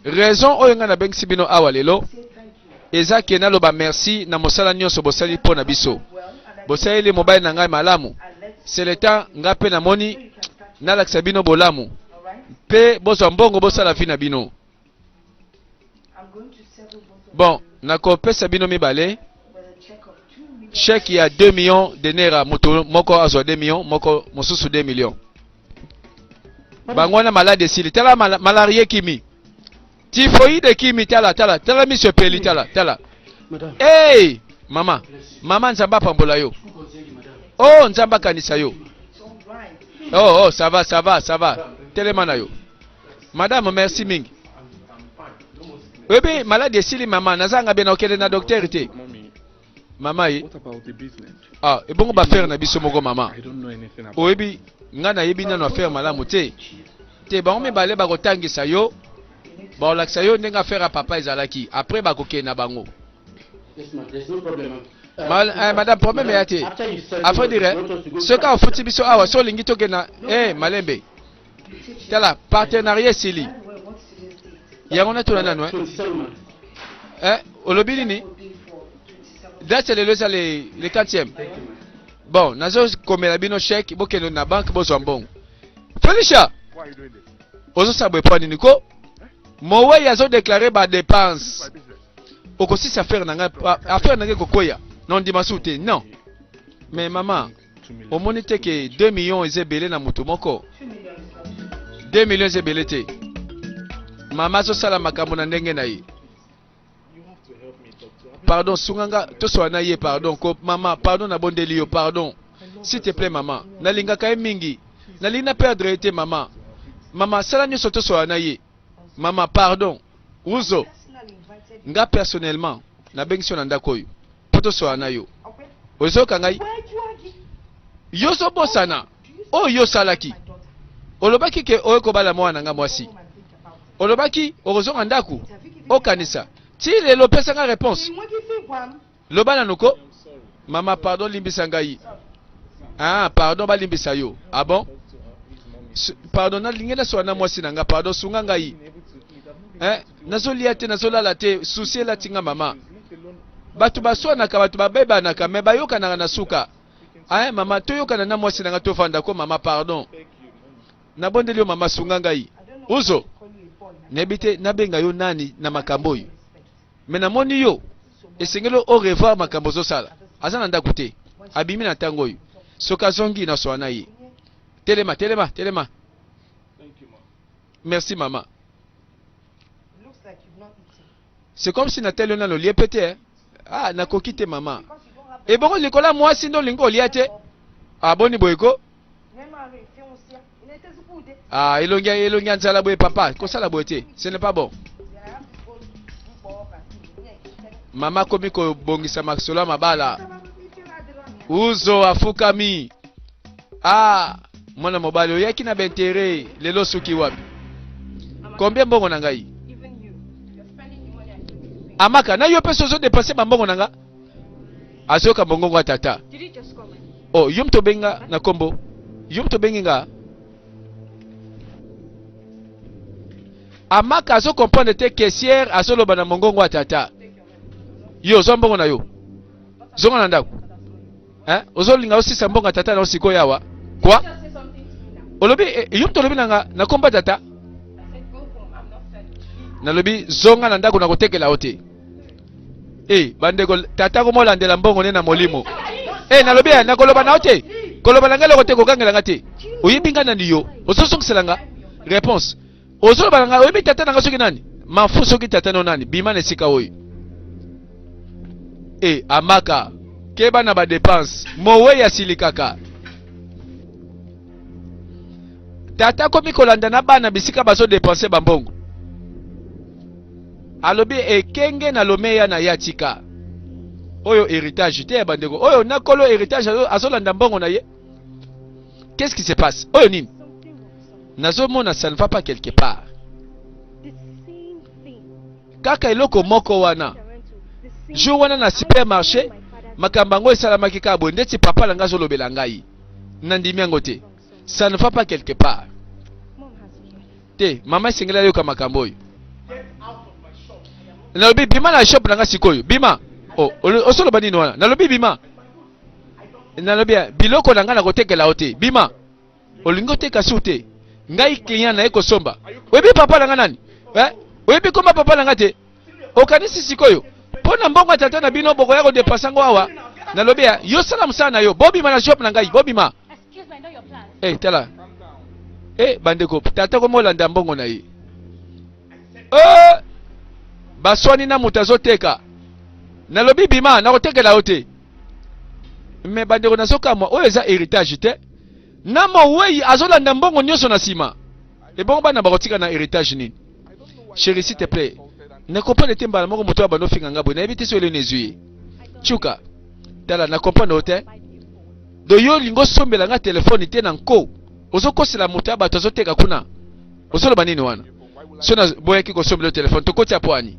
raison oyo ngai nabengisi bino awa lelo. Eza ke naloba merci na mosala nyonso bosali mpo na biso. Bosaleli mobali na ngai malamu. C'est le temps nga mpe namoni nalakisa bino bolamu mpe bozwa mbongo bosala vie na bino. Bon, nakopesa bino mibale chèque ya 2 millions de naira, moto moko azwa 2 millions, moko mosusu 2 millions. Bango wana malade esili, tala malaria ekimi. Typhoïde ekimi, tala tala tala miso epeli, tala tala. Hey, mama, mama Nzambe apambola yo. Oh, Nzambe akanisa yo. Oh, oh, ça va, ça va, ça va. Telema na yo. Madame, merci mingi. Oyebi maladi esili mama, nazanga bena okende na docteur te. Mama ye. Ah, ebongo ba affaire na biso moko mama. Oyebi nga nayebi nano affaire malamu te. Te bango mibale bakotangisa yo, bakolakisa yo ndenge affaire ya papa ezalaki. Après bakokende na bango. Ma, eh, madame problème ya te. À vrai dire, soki afuti biso awa so olingi tokenda eh malembe. Tala partenariat esili. Yango natuna nanu eh. Eh, olobi nini? Date lelo eza le, le 4e. Bon, nazo komela bino chèque, bokende na banque bozwa mbongo. Felicia! Ozosala boye mpo nini ko? Mowei azo déclarer ba dépenses. Okosisa affaire na ngai, affaire na ngai ekokwea. Non, ndima su te. Non. Mais maman, omoni te ke 2 millions eza ebele na moto moko? 2 millions eza ebele te. Mama azosala makambo na ndenge na ye. Pardon, sunga nga tosola na ye pardon ko mama pardon nabondeli yo pardon. S'il te plaît mama, nalingaka ye mingi. Nalingi na perdre ye te mama. Mama sala nyonso tosola na ye. Mama pardon. Uzo. Nga personnellement nabengisi yo na ndako oyo mpo tosola na yo. Ozoyoka ngai? Yo ozobosana oyo yo osalaki. Olobaki ke oye kobala mwana na nga mwasi. Olobaki okozonga ndako okanisa. Ti lelo opesa nga réponse. Loba nanu ko. Mama pardon limbisa ngai. Ah pardon balimbisa yo. Ah bon? Pardon nalingi nasola na mwasi na nga pardon sunga ngai. Eh, nazolia te nazolala te souci elati nga mama. Bato baswanaka bato babebanaka me bayokanaka na suka. Eh mama toyokana na mwasi na nga tovanda ko mama pardon. Nabondeli yo mama sunga ngai. Uzo nayebi te nabenga yo nani na makambo oyo. Mais namoni yo esengeli o revoir makambo ozosala. Aza na ndako te. Abimi na ntango oyo. Soki azongi naswana na ye. Telema telema telema. Merci mama. C'est comme si natali yo nano olie pe te. Ah nakoki te mama. Ebongo likolo ya mwasi nde olingi olia te? Ah boni boye ko? Ah elongi elongi ya nzala boye papa, kosala boye te. Ce n'est pas bon. Mama akomi kobongisa masolo ya mabala. Uzo afukami. Ah mwana mobali oyaki na bentere lelo suki wapi? Combien mbongo na ngai? Amaka na yo pe sozo dépenser ba mbongo na nga? Azoyoka mongongo ya tata. Oh, yo moto obengi nga na kombo? Yo moto obengi nga? Amaka azo comprendre te caissière azoloba na mongongo ya tata. Yo ozwa mbongo na yo. Zonga na ndako. Hein? Ozolinga osisa mbongo ya tata na yo sikoyo awa? Quoi? Olobi eh, yo moto olobi na nga na kombo ya tata? Nalobi zonga na ndako nakotekela yo te. Eh, bandeko tata komolandela mbongo ne na molimo. Eh, nalobi eh, nakoloba na yo te. Koloba na ngai eloko te, kokangela nga te. Oyebi nga nani yo? Ozozongisela nga réponse. Ozoloba na ngai oyebi tata na nga soki nani? Mafu soki tata no nani? Bima na esika oyo. Eh, amaka keba na ba dépense. Mowei asilikaka. Tata akomi kolanda na bana bisika bazo dépenser ba mbongo. Alobi ekenge na lomeya na ye atika. Oyo héritage te ya bandeko. Oyo na kolo héritage azolanda mbongo na ye. Qu'est-ce qui se passe? Oyo nini? Nazomona ça ne va pas quelque part. Kaka eloko moko wana. Jour wana na supermarché makambo yango esalamaki kaka boye ndeti papa na ngai azolobela ngai. Nandimi yango te. Ça ne va pas quelque part. Te, mama esengeli ayoka makambo oyo. Nalobi bima na shop na nga sikoyo. Bima. Oh, osoloba nini wana? Nalobi bima. Nalobi eh, biloko na nga nakotekela yo te. Bima. Olingi oteka su te. Ngai client naye kosomba. Oyebi papa na nga nani? Eh? Oyebi komba papa na nga te? Okanisi sikoyo mpo na mbongo ya tata na bino bokoya kodepasa yango awa? Nalobi ya yo sala mosala na yo, bobima na shop na ngai, bobima. Eh, tala. Eh, bandeko, tata komolanda mbongo na ye. Eh, baswani na moto azoteka. Nalobi bima, nakotekela yo te. Me bandeko nazokamwa, oyo eza heritage te. Na mowei azolanda mbongo nyonso na nsima. Ebongo bana bakotika na heritage nini? Chérie, s'il te plaît. Na comprendre te mbala moko moto abanda ofinga nga boye. Nayebi te soki eloni ezwi ye. Chuka. Tala, na comprendre yo te. Do yo olingi osombela nga telefone te na nko. Ozokosela moto ya bato azoteka kuna. Ozoloba nini wana? So na boyaki kosombela yo telefone, tokoti ya poani.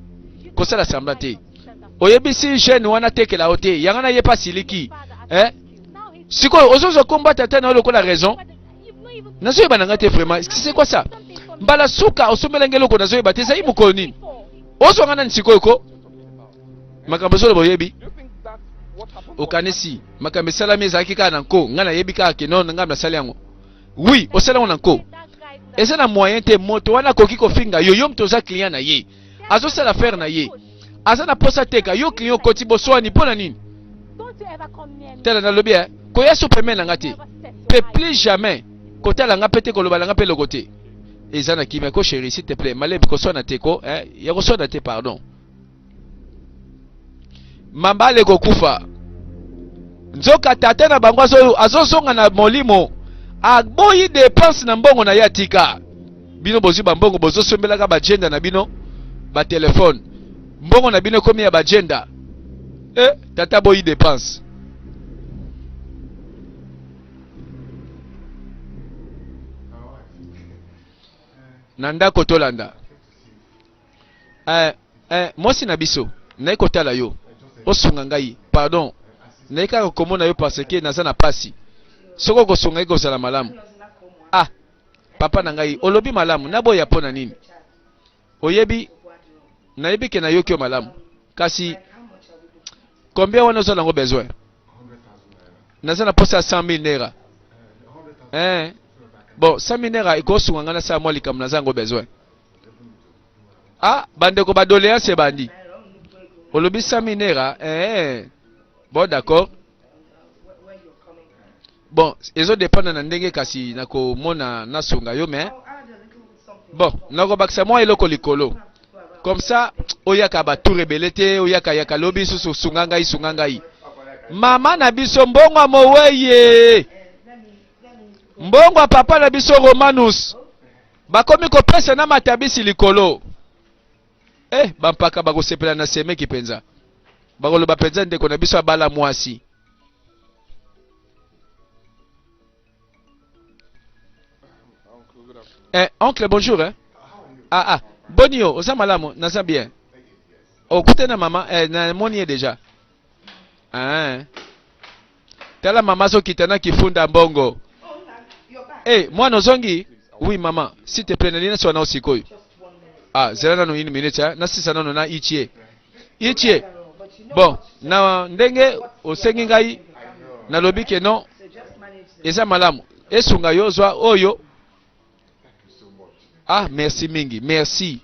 Kosala semblant te. Oyebisi jeune wana tekela yo te. Yanga na ye pa siliki. Eh? Sikoyo ozozwa kombo ya tata na yo lokola raison. Nazoyeba na nga te vraiment. C'est quoi ça? Mbala suka osombela ngai eloko nazoyeba te ezali mokolo nini? Ozwa nga nani sikoyo ko? Makambo ozoloba oyebi? Okanisi makambo esalami ezalaki kaka na nko, ngai nayebi kaka ke non ngai nasali yango. Oui, osali yango na nko. Eza na moyen te moto wana akoki kofinga yo, yo moto oza client na ye. Azosala affaire na ye. Aza na posa teka, yo client okoti boswani mpo na nini? Tala nalobi eh, koya so pembeni na nga te. Pe plus jamais kotala nga pe te koloba na nga pe eloko te. Eza na kimia ko chérie s'il te plaît, malembe koswana te ko eh, ya koswana te pardon. Mabale kokufa. Nzoka tata na bango azozonga na molimo, aboyi dépense na mbongo na ye atika. Bino bozwi ba mbongo bozosombelaka ba agenda na bino ba telefone, mbongo na bino ekomi ya ba agenda. Eh, tata aboyi dépense. Na ndako tolanda. Eh, eh, mwasi na biso, naye kotala yo. Osunga ngai, pardon. Naye kaka komona yo parce que naza na pasi. Soki okosunga ngai kozala malamu. Ah, papa na ngai, olobi malamu, naboya mpo na nini? Oyebi, nayebi ke nayoki yo malamu. Kasi, combien wana oza nango besoin? Naza na posa ya 100 000 naira. Eh, bon, 100 000 naira ekosunga ngai nasala mwa likambo naza yango besoin. Ah, bandeko ba doléance ebandi. Olobi 100 000 naira, eh. Bon, d'accord. Bon, ezo dépendre na ndenge kasi nakomona nasunga yo mais bon, nakobakisa mwa eloko likolo. Comme ça, oyaka ba tour ebele te, oyaka yaka lobi susu sunga ngai, sunga ngai. Mama na biso mbongo ya moweye. Mbongo ya papa na biso Romanus. Bakomi kopesa na matabisi likolo. Eh, bampaka bakosepela na semeki mpenza. Bakoloba mpenza ndeko na biso abala mwasi. Eh, oncle bonjour eh. Ah ah, boni yo, oza malamu, naza bien. Okute na mama, eh, na moni ye deja. Ah. Tala mama azokita na kifunda mbongo. Eh, mwana ozongi? Oui mama, s'il te plaît, nalingi naswana sikoyo. Ah, zela nanu une minute, hein. Nasisa nanu na Ichie. Ichie. Bon, na ndenge osengi ngai nalobi ke non eza malamu esunga yo zwa oyo. Ah, merci mingi, merci.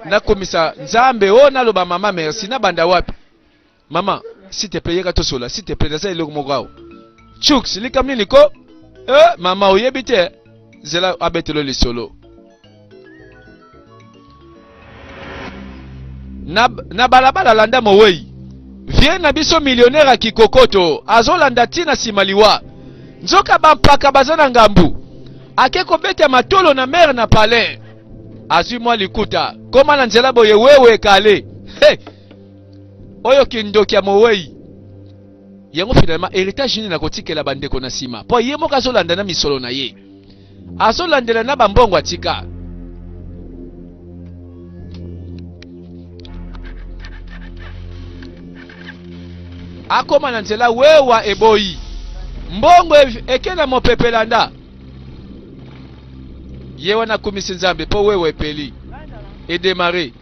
Nakomisa Nzambe o naloba mama merci nabanda wapi? Mama, s'il te plaît, yeka tosola, s'il te plaît, naza eloko moko awa. Chuks, likambo nini ko? Eh, mama oyebi te? Zela abetelo lisolo. Na, na balabala landa mowei. Vie na biso millionnaire ya kikokoto azolanda ti na nsima liwa. Nzoka bampaka baza na ngambu. Ake kobeta matolo na mere na palais. Azwi mwa likuta. Koma na nzela boye wewe kale. Hey! Oyo kindoki ya mowei. Yango finalement heritage nini nakotikela bandeko na nsima? Po ye moko azolanda na misolo na ye. Azolandela na bambongo atika. Akoma na nzela wewa eboyi. Mbongo eke na mopepe landa. Ye wana akumisi Nzambe po wewa epeli. Edemare.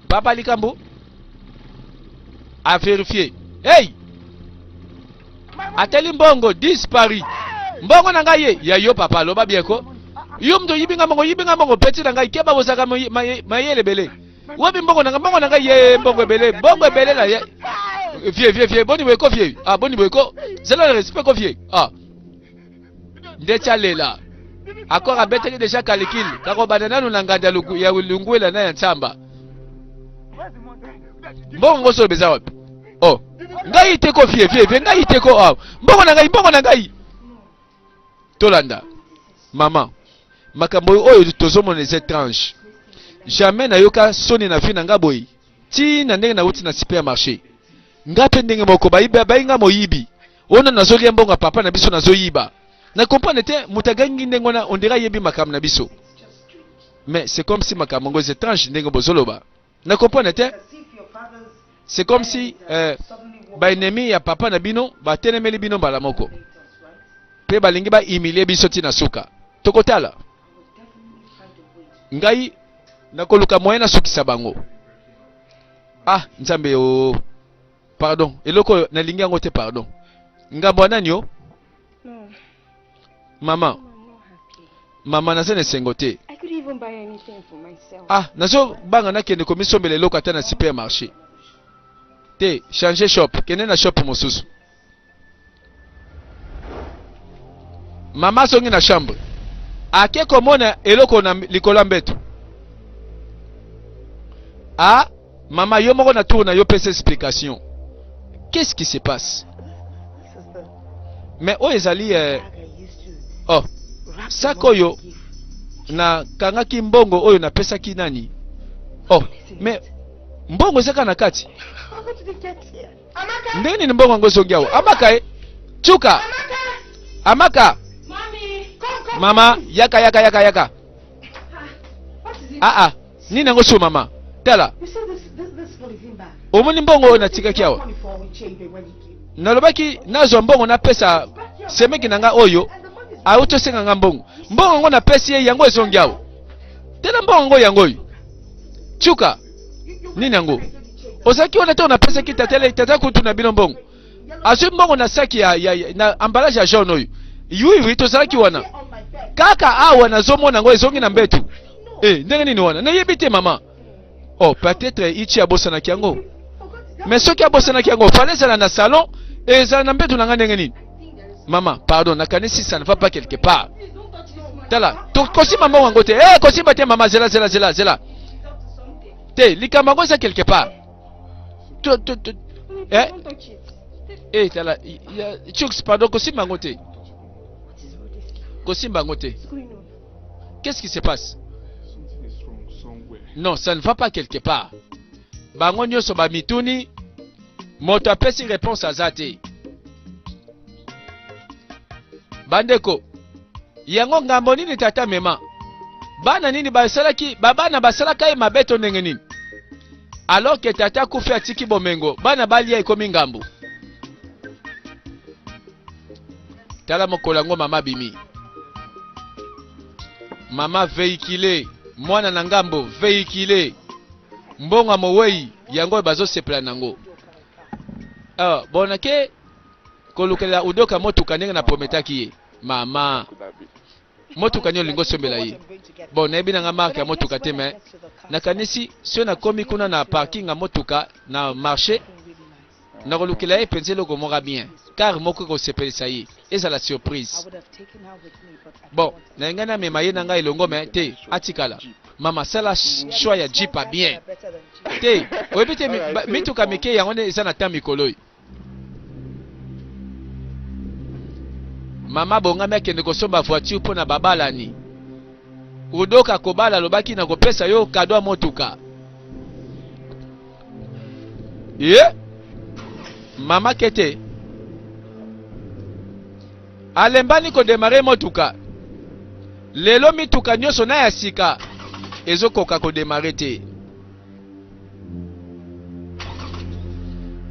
Papa likambo a vérifier. Hey! Ateli mbongo disparu. Mbongo na ngai ye ya yo papa loba bien ko. Yo mto yibi nga mbongo yibi nga mbongo petit na ngai keba bozaka mayele ebele. Wapi mbongo na ngai mbongo na ngai ye mbongo ebele mbongo ebele na ye. Vie vie vie boni boye ko vie. Ah boni boye ko. Zela na respect ko vie. Ah. Ndeti alela. Akor abetaki deja calcul kakobanda nanu na nganda ya lunguela na ya nsamba. Mbongo ngo solo beza wapi? Oh. Ngai te ko vie vie vie ngai te ko ah. Mbongo na ngai mbongo na ngai. Tolanda. Maman. Makambo oyo tozomona eza étrange. Jamais nayoka soni na vie na nga boye. Ti na ndenge nauti na supermarché. Nga pe ndenge moko bayibi bayi nga moyibi. Ona nazolia mbongo ya papa na biso nazoyiba. Na comprendre te moto agangi ndenge wana on dirait ayebi makambo na biso. Mais c'est comme si makambo yango eza étrange ndenge bozoloba. Na comprendre te. C'est comme si euh, ba ennemis ya papa na bino batelemeli bino mbala moko. Pe balingi ba humilier biso ti na suka. Tokotala. Ngai nakoluka moyen nasukisa bango. Ah Nzambe o oh. Pardon, eloko oyo nalingi yango te pardon. Ngambo ya nani yo? Mama. Mama naza na esengo te. Ah, nazo banga nakende komisombela eloko ata na supermarché. Te, changer shop, kende na shop mosusu. Mama azongi na chambre. Ake komona eloko na likolo ya mbeto. Ah, mama yo moko na tour na yo pesa explication. Qu'est-ce qui se passe? Mais oyo ezali eh, oh, sac oyo na kangaki mbongo oyo napesaki nani? Oh, mais mbongo ezaka na kati. Ndenge nini mbongo yango ezongi awa? Amaka e Chuka! Amaka! Mama, yaka yaka yaka yaka. Ah ah, nini yango so mama? Tala. Omoni mbongo oyo natikaki awa? Nalobaki nazwa mbongo napesa semeki na nga oyo auti osenga nga mbongo. Mbongo yango napesi ye yango ezongi awa. Tala mbongo yango yango oyo. Chuka! Nini yango? Ozalaki wana ntango napesaki tata tata kutu na bino mbongo. Azwi mbongo na saki ya, ya, ya na emballage ya jaune oyo. Oui oui tozalaki wana. Kaka awa nazomona yango ezongi na mbetu. Eh, ndenge nini wana? Nayebi te mama. Oh, peut-être Ichi abosanaki yango. Mais soki abosanaki yango, fallait ezala na salon, ezala na mbetu na nga ndenge nini? Mama, pardon, nakanisi ça ne va pas quelque part. Tala, tokosimba mbongo yango te. Eh, kosimba te mama, zela zela zela zela. Te, likambo yango eza quelque part. To to to eh eh tala, Chuks, pardon, kosimba yango te. Kosimba yango te. Qu'est-ce qui se passe? Non, ça ne va pas quelque part. Bango nyonso ba mituni, moto apesi réponse aza te. Bandeko, yango ngambo nini tata mema? Bana nini basalaki, ba bana basalaka ye mabe to ndenge nini? Alors que tata akufi atiki bomengo, bana balia ekomi ngambo. Tala mokolo yango mama abimi. Mama véhicule, mwana na ngambo véhicule. Mbongo ya mowei yango oyo bazosepela nango. Ah, bon nake kolukela Udoka motuka ndenge na prometaki ye. Mama, motuka nini olingi osombela ye? Bon, nayebi nanga marque ya motuka te mais nakanisi soki nakomi kuna na parking ya motuka na marché nakolukela ye mpenza eloko moko ya bien, car moko ekosepelisa ye, ezala surprise. Bon, nalingai namema ye na ngai elongo mais te, atikala. Mama, sala choix ya jeep ya bien. Te, oyebi te mituka mike yango nde eza na temps mikolo oyo. Mama bongami akende kosomba voiture mpo na babalani. Udoka kobala alobaki nakopesa yo kado ya motuka. Ye mama kete alembani kodemare motuka. Lelo mituka nyonso na ya sika ezokoka kodemare te.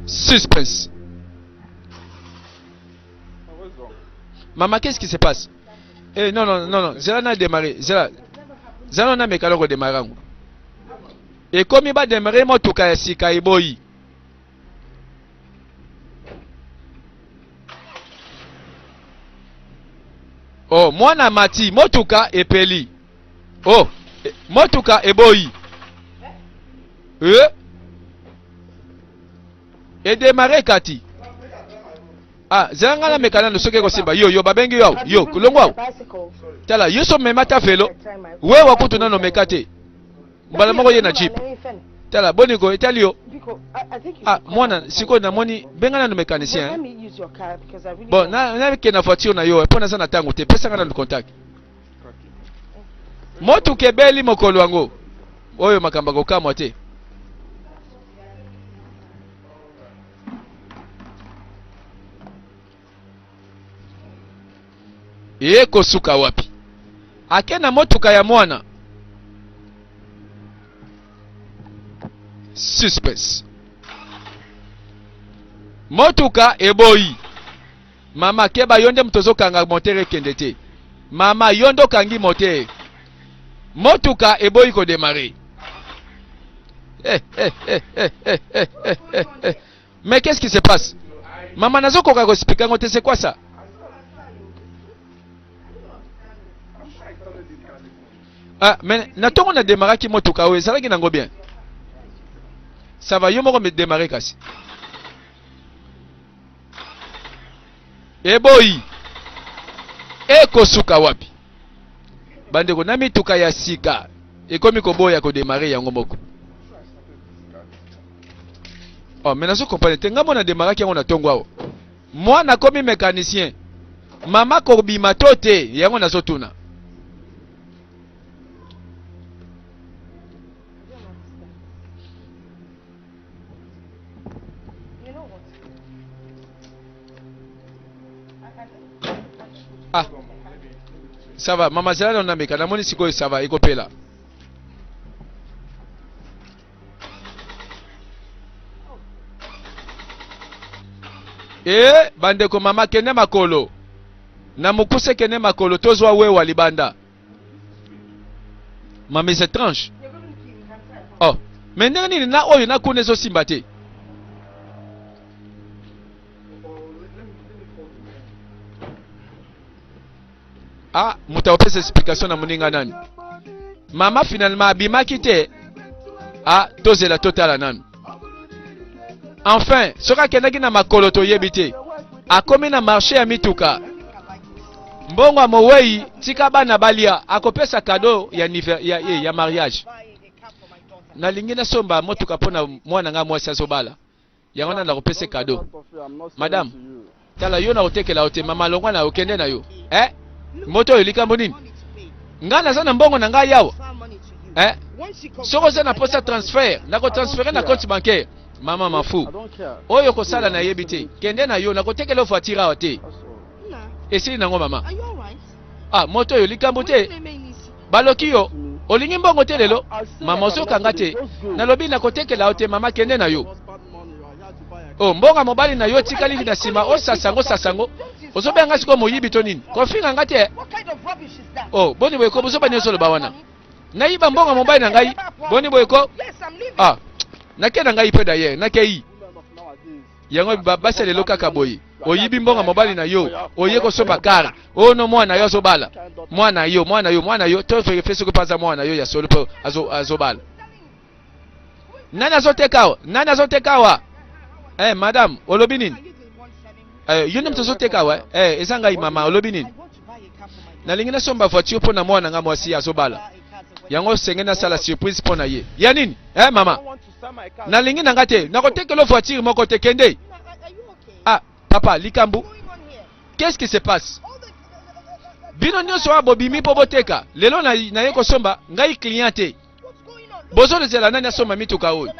Suspense. Maman, qu'est-ce qui se passe? Eh, non, non, non, non. Zela na démarrer. Zela. Zela na mekalo ko démarrer. Ekomi ba demarrer motuka ya sika eboyi. Oh, mwana mati motuka epeli. Oh, e, motuka eboyi. Eh? Edemare kati. Ah, zela nga nameka nano soki ekosimba. Yo, yo babengi yo awa. Yo, longwa awa. Tala, yo so mema ta velo. Wewa kutu nano meka te. Mbala moko ye na jeep. Tala, boni ko etali yo. Ah, mwana, sikoyo namoni benga nano mécanicien. Hein? Bon, na na ke na voiture na yo, mpo naza na tango te. Pesa nga nano contact. Motuka ebeli mokolo yango. Oyo makambo akokamwa te. Ekosuka wapi? Ake na motuka ya mwana. Suspense. Motuka eboyi. Mama keba yo nde moto ozokanga moteur ekende te. Mama yo nde okangi moteur. Motuka eboyi ko demarrer. Eh, eh, eh, eh, eh, eh, eh, eh, eh. Mais qu'est-ce qui se passe? Mama nazo koka ko expliquer ngo te c'est quoi ça? Ah, mais na tongo na demarraki motuka oyo ezalaki nango bien. Ça va yo moko me démarrer kasi. Eboyi. Ekosuka wapi? Bandeko na mituka ya sika ekomi koboya ko démarrer yango moko. Oh, mais nazo comprendre te nga mona demaraki yango na tongo awa. Mwana akomi mécanicien. Mama kobima to te yango nazo tuna. Ah. Ça va, mama zela na meka namoni sikoyo ça va ekopela. Ee bandeko mama kende makolo na mokuse kende makolo tozwa wewa libanda mama is étrange oh mais ndenge nini na oyo na kuna ezosimba te Ah, moto akopesa explication na moninga nani? Mama finalement abimaki te. Ah, tozela totala nanu. Enfin, soki akendaki na makolo toyebi te. Akomi na marché ya mituka. Mbongo ya mowei tika bana balia, akopesa cadeau ya, ya, ya, ya mariage. Nalingi nasomba motuka mpo na mwana ngai mwasi azobala. Yango wana nakopesa cadeau. Madame, tala yo nakotekela yo te, mama longwa na yo kende na yo. Eh? Moto oyo likambo nini? Ngai naza na mbongo na ngai awa. Eh? Soki oza na posa transfert, nako transférer na compte bancaire. Mama mafu. Oyo kosala nayebi te. Kende na yo, nakotekela yo voiture awa te. Esili nango mama. Ah, moto oyo likambo te. Baloki yo. Olingi mbongo te lelo? Mama ozoka nga te. Nalobi nakotekela yo te mama kende na yo. Oh, mbongo ya mobali na yo etikali na nsima osasa yango sasa yango. Ozobenga nga sikoyo moyibi to nini? Kofinga nga te. Oh, boni boye ko bozoba nini ozoloba wana? Nayiba mbongo ya mobali na ngai. Boni boye ko? Ah, nake na ngai mpe d'ailleurs, nakei. Yango basi ya lelo kaka boye. Oyibi mbongo mobali na yo, oye kosomba car. Oh no mwana yo azobala. Mwana yo, mwana yo, mwana yo, to verifie soki paza mwana yo ya solo po azo azobala. Nani azoteka awa? Nani azoteka awa? Eh madame, olobi nini? Eh yo nde moto ozoteka awa? Eh eza ngai mama, olobi nini? Nalingi nasomba voiture mpo na mwana nga mwasi azobala. Yango senge nasala surprise mpo na ye. Ya nini? Eh mama. Nalingi na nga te. Nakotekelo voiture moko te. Kende. Ah, papa, likambo. Qu'est-ce qui se passe? Bino nyonso awa bobimi mpo boteka. Lelo na naye kosomba ngai client te. Bozolezela nani asomba mituka oyo?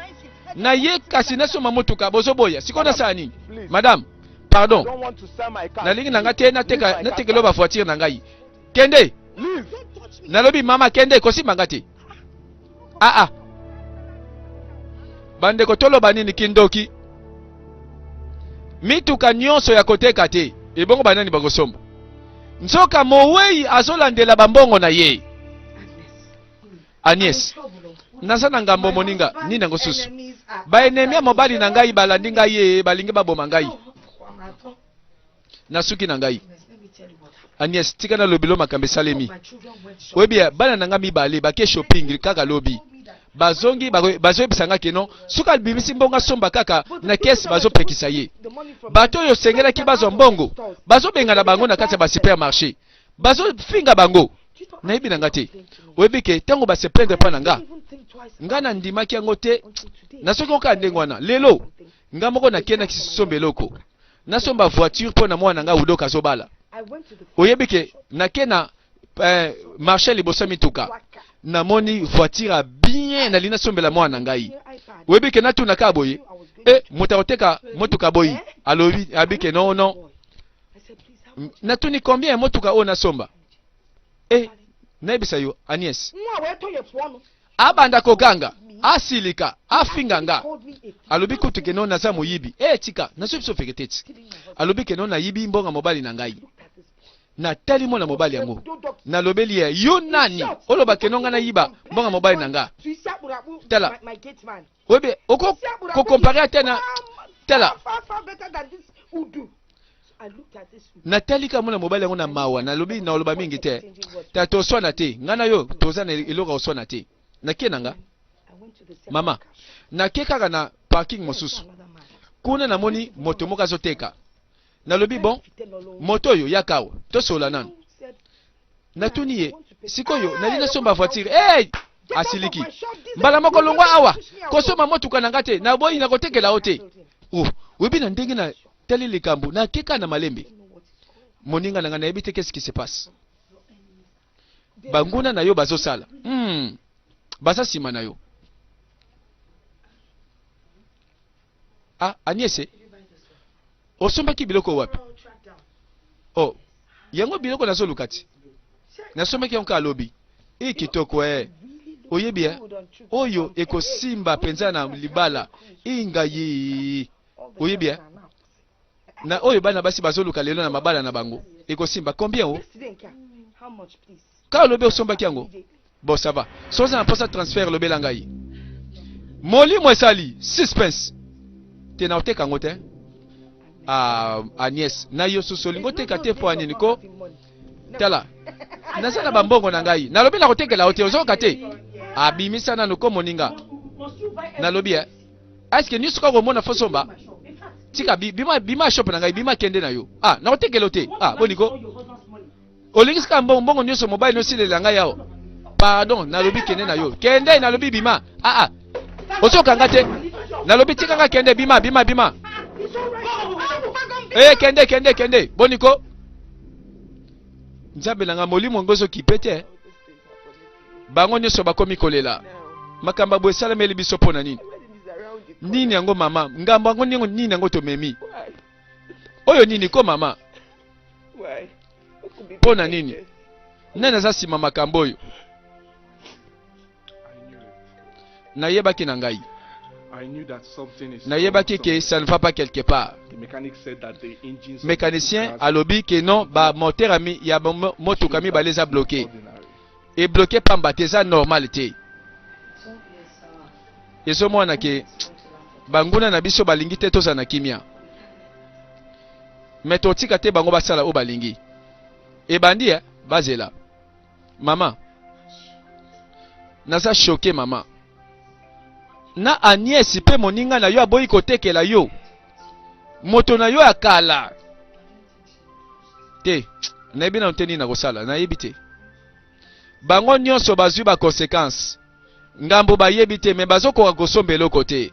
Na ye kasi nasomba motuka bozoboya. Sikoyo nasala nini? Madame, pardon. Nalingi na nga te nateka natekelo ba voiture na ngai. Kende. Nalobi mama kende kosimba nga te. Ah ah. Bandeko toloba nini kindoki? Mituka nyonso ya koteka te. Ebongo banani bakosomba? Nzoka mowei azolandela bambongo na ye. Agnès. Naza na ngambo moninga. Nini yango susu? Ba ennemis ya mobali na ngai balandi ngai ye, balingi baboma ngai. Na suki na ngai. Agnès, tika na lobilo makambo esalemi. Oyebi ya bana na ngai mibale bake shopping kaka lobi. Bazongi bazoyebisa ngai ke non, soki abimisi mbongo asomba kaka na caisse bazopekisa ye. Bato oyo osengelaki bazwa mbongo, bazobengana bango na kati ya ba supermarché. Bazofinga bango. Nayebi na nga te. Oyebi ke ntango ba se plaindre mpa na nga, nga nandimaki yango te. Nasoki kaka ndenge wana. Lelo nga moko nakendaki somba eloko. Nasomba voiture mpo na mwana nga Udoka azobala. Oyebi ke nake na eh, marché liboso ya mituka. Namoni voiture ya bien nalingi nasombela mwana na ngai. Oyebi ke natuna kaka boye, eh, moto akoteka motuka boyi. Alobi abi ke non non. Natuni combien ya motuka oyo nasomba? Eh, nayebisa yo Agnès. Abanda koganga, asilika, afinga nga. Alobi kutu ke non naza moyibi. Eh, tika, nazo biso verite ti. Alobi ke non nayibi mbongo mobali na ngai. Natali mwana mobali yango. Nalobeli ye, yo nani? Oloba ke non nga nayiba mbongo mobali na nga. Tala. Oyebi, oko ko comparer ata na tala. Natali kaka mwana mobali yango na mawa, nalobi naoloba mingi te. Ta toswana te, nga na yo toza na eloko ya koswana te. Nake na nga. Mama, nake kaka na parking mosusu. Kuna namoni moto moko azoteka. Nalobi bon, moto oyo yaka awa, tosolola nanu. Natuni ye, sikoyo nalingi nasomba voiture. Hey! Asiliki. Mbala moko longwa awa, kosomba motuka na nga te, naboyi nakotekela yo te. Oh, oyebi na ndenge na tali likambo, nake kaka na malembe. Moninga na nga nayebi te qu'est-ce qui se passe. Banguna na yo bazosala. Baza sima na yo. Ah, Agnese, osombaki biloko wapi? Oh, yango biloko nazoluka ti. Nasombaki yango kaka lobi. E kitoko eh. Oyebi eh? Oyo ekosimba penza na libala. Ingayi. Oyebi eh? Na oyo bana basi bazoluka lelo na mabala na bango. Ekosimba combien oh? Kaka lobi osombaki yango. Bon ça va. Soza na posa transfert lobela ngai. Molimo esali suspense. Te na oteka yango te. Ah Agnès, na yo susu olingo teka te po nini ko? Tala. Naza na bambongo na ngai. Nalobi na kotekela yo te, ozoyoka te. Abimisa nanu ko moninga. Nalobi eh. Est-ce que nyonso kaka omona fo somba? Tika bima bima shop na ngai, bima kende na yo. Ah, na kotekela yo te. Ah, boni ko? Olingi sika mbongo mbongo nyonso mobali nosilela ngai awa. Pardon, nalobi kende na yo. Kende nalobi bima. Ah ah. Ozoka nga te. Nalobi tika nga kende bima bima bima. Eh kende kende kende. Boni ko? Nzambe na nga molimo ngo ezokipe te. Bango nyonso bakomi kolela. Makambo ya boye esalemeli biso mpo na nini? Nini yango mama? Ngambo yango nini yango tomemi? Oyo nini ko mama? Mpo na nini? Nani aza nsima makambo oyo? Nayebaki na ngai. Nayebaki ke ça ne va pas quelque part. Mécanicien alobi ke non ba moteur ya motuka mibale eza bloqué. E bloqué pamba te eza normal te. Ezomona ke banguna na biso balingi te tozala na kimia. Mais totika te bango basala oyo balingi. Ebandi eh, bazela. Mama, naza choqué mama. Na Agnès pe moninga na yo aboyi kotekela yo moto na yo ya kala. Te, nayebi nanu te nini nakosala, nayebi te. Bango nyonso bazwi ba conséquences. Ngambo bayebi te mais bazokoka kosomba eloko te.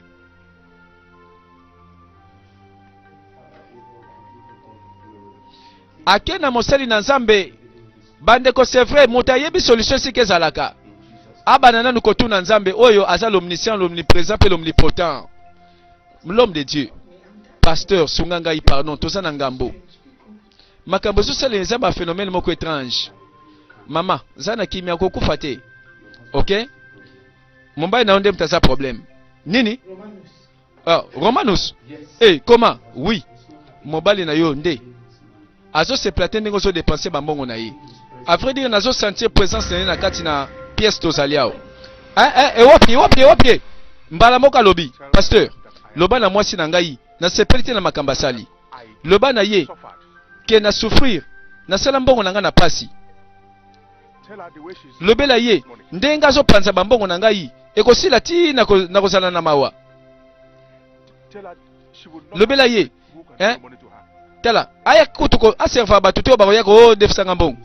Ake na mosali na Nzambe. Bandeko c'est vrai moto ayebi solution esika ezalaka. Abana nanu kotuna Nzambe oyo aza l'omniscient, l'omniprésent pe l'omnipotent. L'homme de Dieu. Pasteur sunga ngai pardon toza na ngambo. Makambo ezosalela eza ba phénomène moko étrange. Mama, za na kimia kokufa te. OK? Mobali na yo nde moto aza problème. Nini? Ah, Romanus? Eh, hey, comment? Oui. Mobali na yo nde azo se plater ndenge ozo dépenser ba mbongo na ye. À vrai dire, nazo sentir présence na ye na kati na pièce tozali awa. Eh, eh, ewapi ewapi ewapi mbala moko alobi pasteur loba na mwasi na ngai nasepeli te na makambo asali loba na ye ke na souffrir nasala mbongo na ngai na pasi lobela ye ndenge azopanza bambongo na ngai ekosila ti nakozala na mawa lobela ye eh? Tala aya kutu ko aserva bato te oyo bakoya kodefisanga mbongo.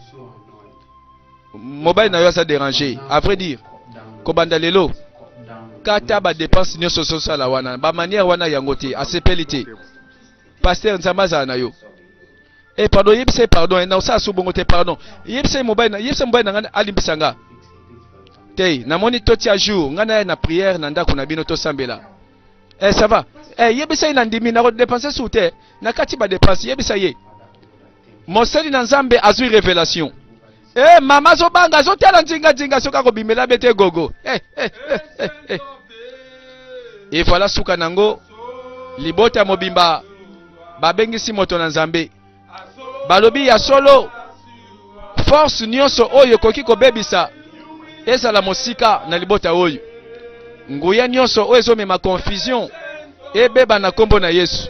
Mobali na yo aza déranger à vrai dire. Kobanda lelo kata ba dépenses nyonso ozosala wana ba manière wana yango te asepeli te. Pasteur Nzambe azala na yo. Eh pardon yebisa ye pardon eh, na osala su bongo te pardon. Yebisa ye mobali na yebisa mobali na ngai alimbisa nga. Te namoni totia jour ngai na ye na prière na ndako na bino tosambela. Eh ça va. Eh yebisa ye na ndimi na dépenser su te. Na kati ba dépense yebisa ye. Mosali na Nzambe azui révélation. Eh mama azobanga azotala nzinga nzinga soki akobimela bete gogo. Eh, eh, eh, eh, eh. Et voilà suka nango libota mobimba babengisi moto na Nzambe. Balobi ya solo force nyonso oyo ekoki kobebisa ezala mosika na libota oyo. Nguya nyonso oyo ezomema confusion ebeba na nkombo na Yesu.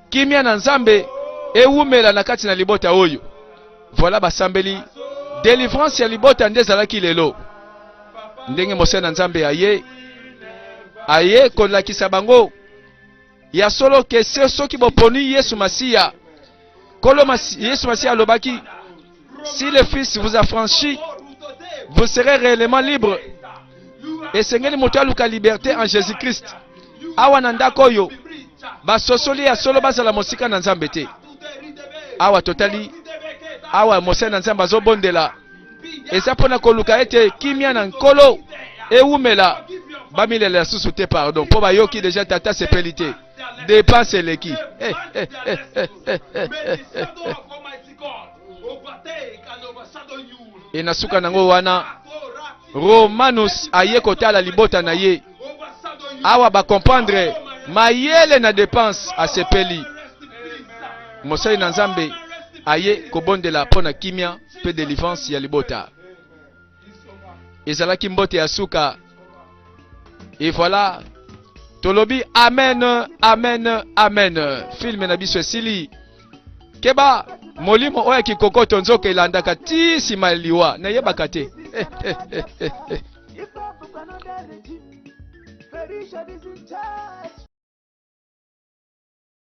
Kimia na Nzambe ewumela na kati na libota oyo. Voilà basambeli delivrance ya libota nde ezalaki lelo. Ndenge mosali na Nzambe aye aye kolakisa bango Ya solo ke se soki boponi Yesu Masiya, Nkolo Yesu Masiya alobaki, si le Fils vous affranchit, vous serez réellement libre. Esengeli moto aluka liberté en Jésus-Christ. Awa na ndako oyo basosoli ya solo bazala mosika na Nzambe te. Awa totali awa mosali na Nzambe azobondela eza mpo na koluka ete kimia na Nkolo ewumela, bamilela lisusu te pardon, mpo bayoki deja tata sepeli te, depense eleki. Eh, eh, eh, eh, eh, eh, eh, eh. E na suka nango wana Romanus aye kotala libota na ye awa bakomprendre mayele na depense, asepeli. Mosali na Nzambe aye kobondela mpo na kimia mpe delivrance ya libota. Ezalaki mbote ya suka. Et voilà, tolobi amen, amen, amen. Film na biso esili. Keba, molimo oyo ya kikokoto nzoka elandaka ti nsima ya liwa, nayebaka te.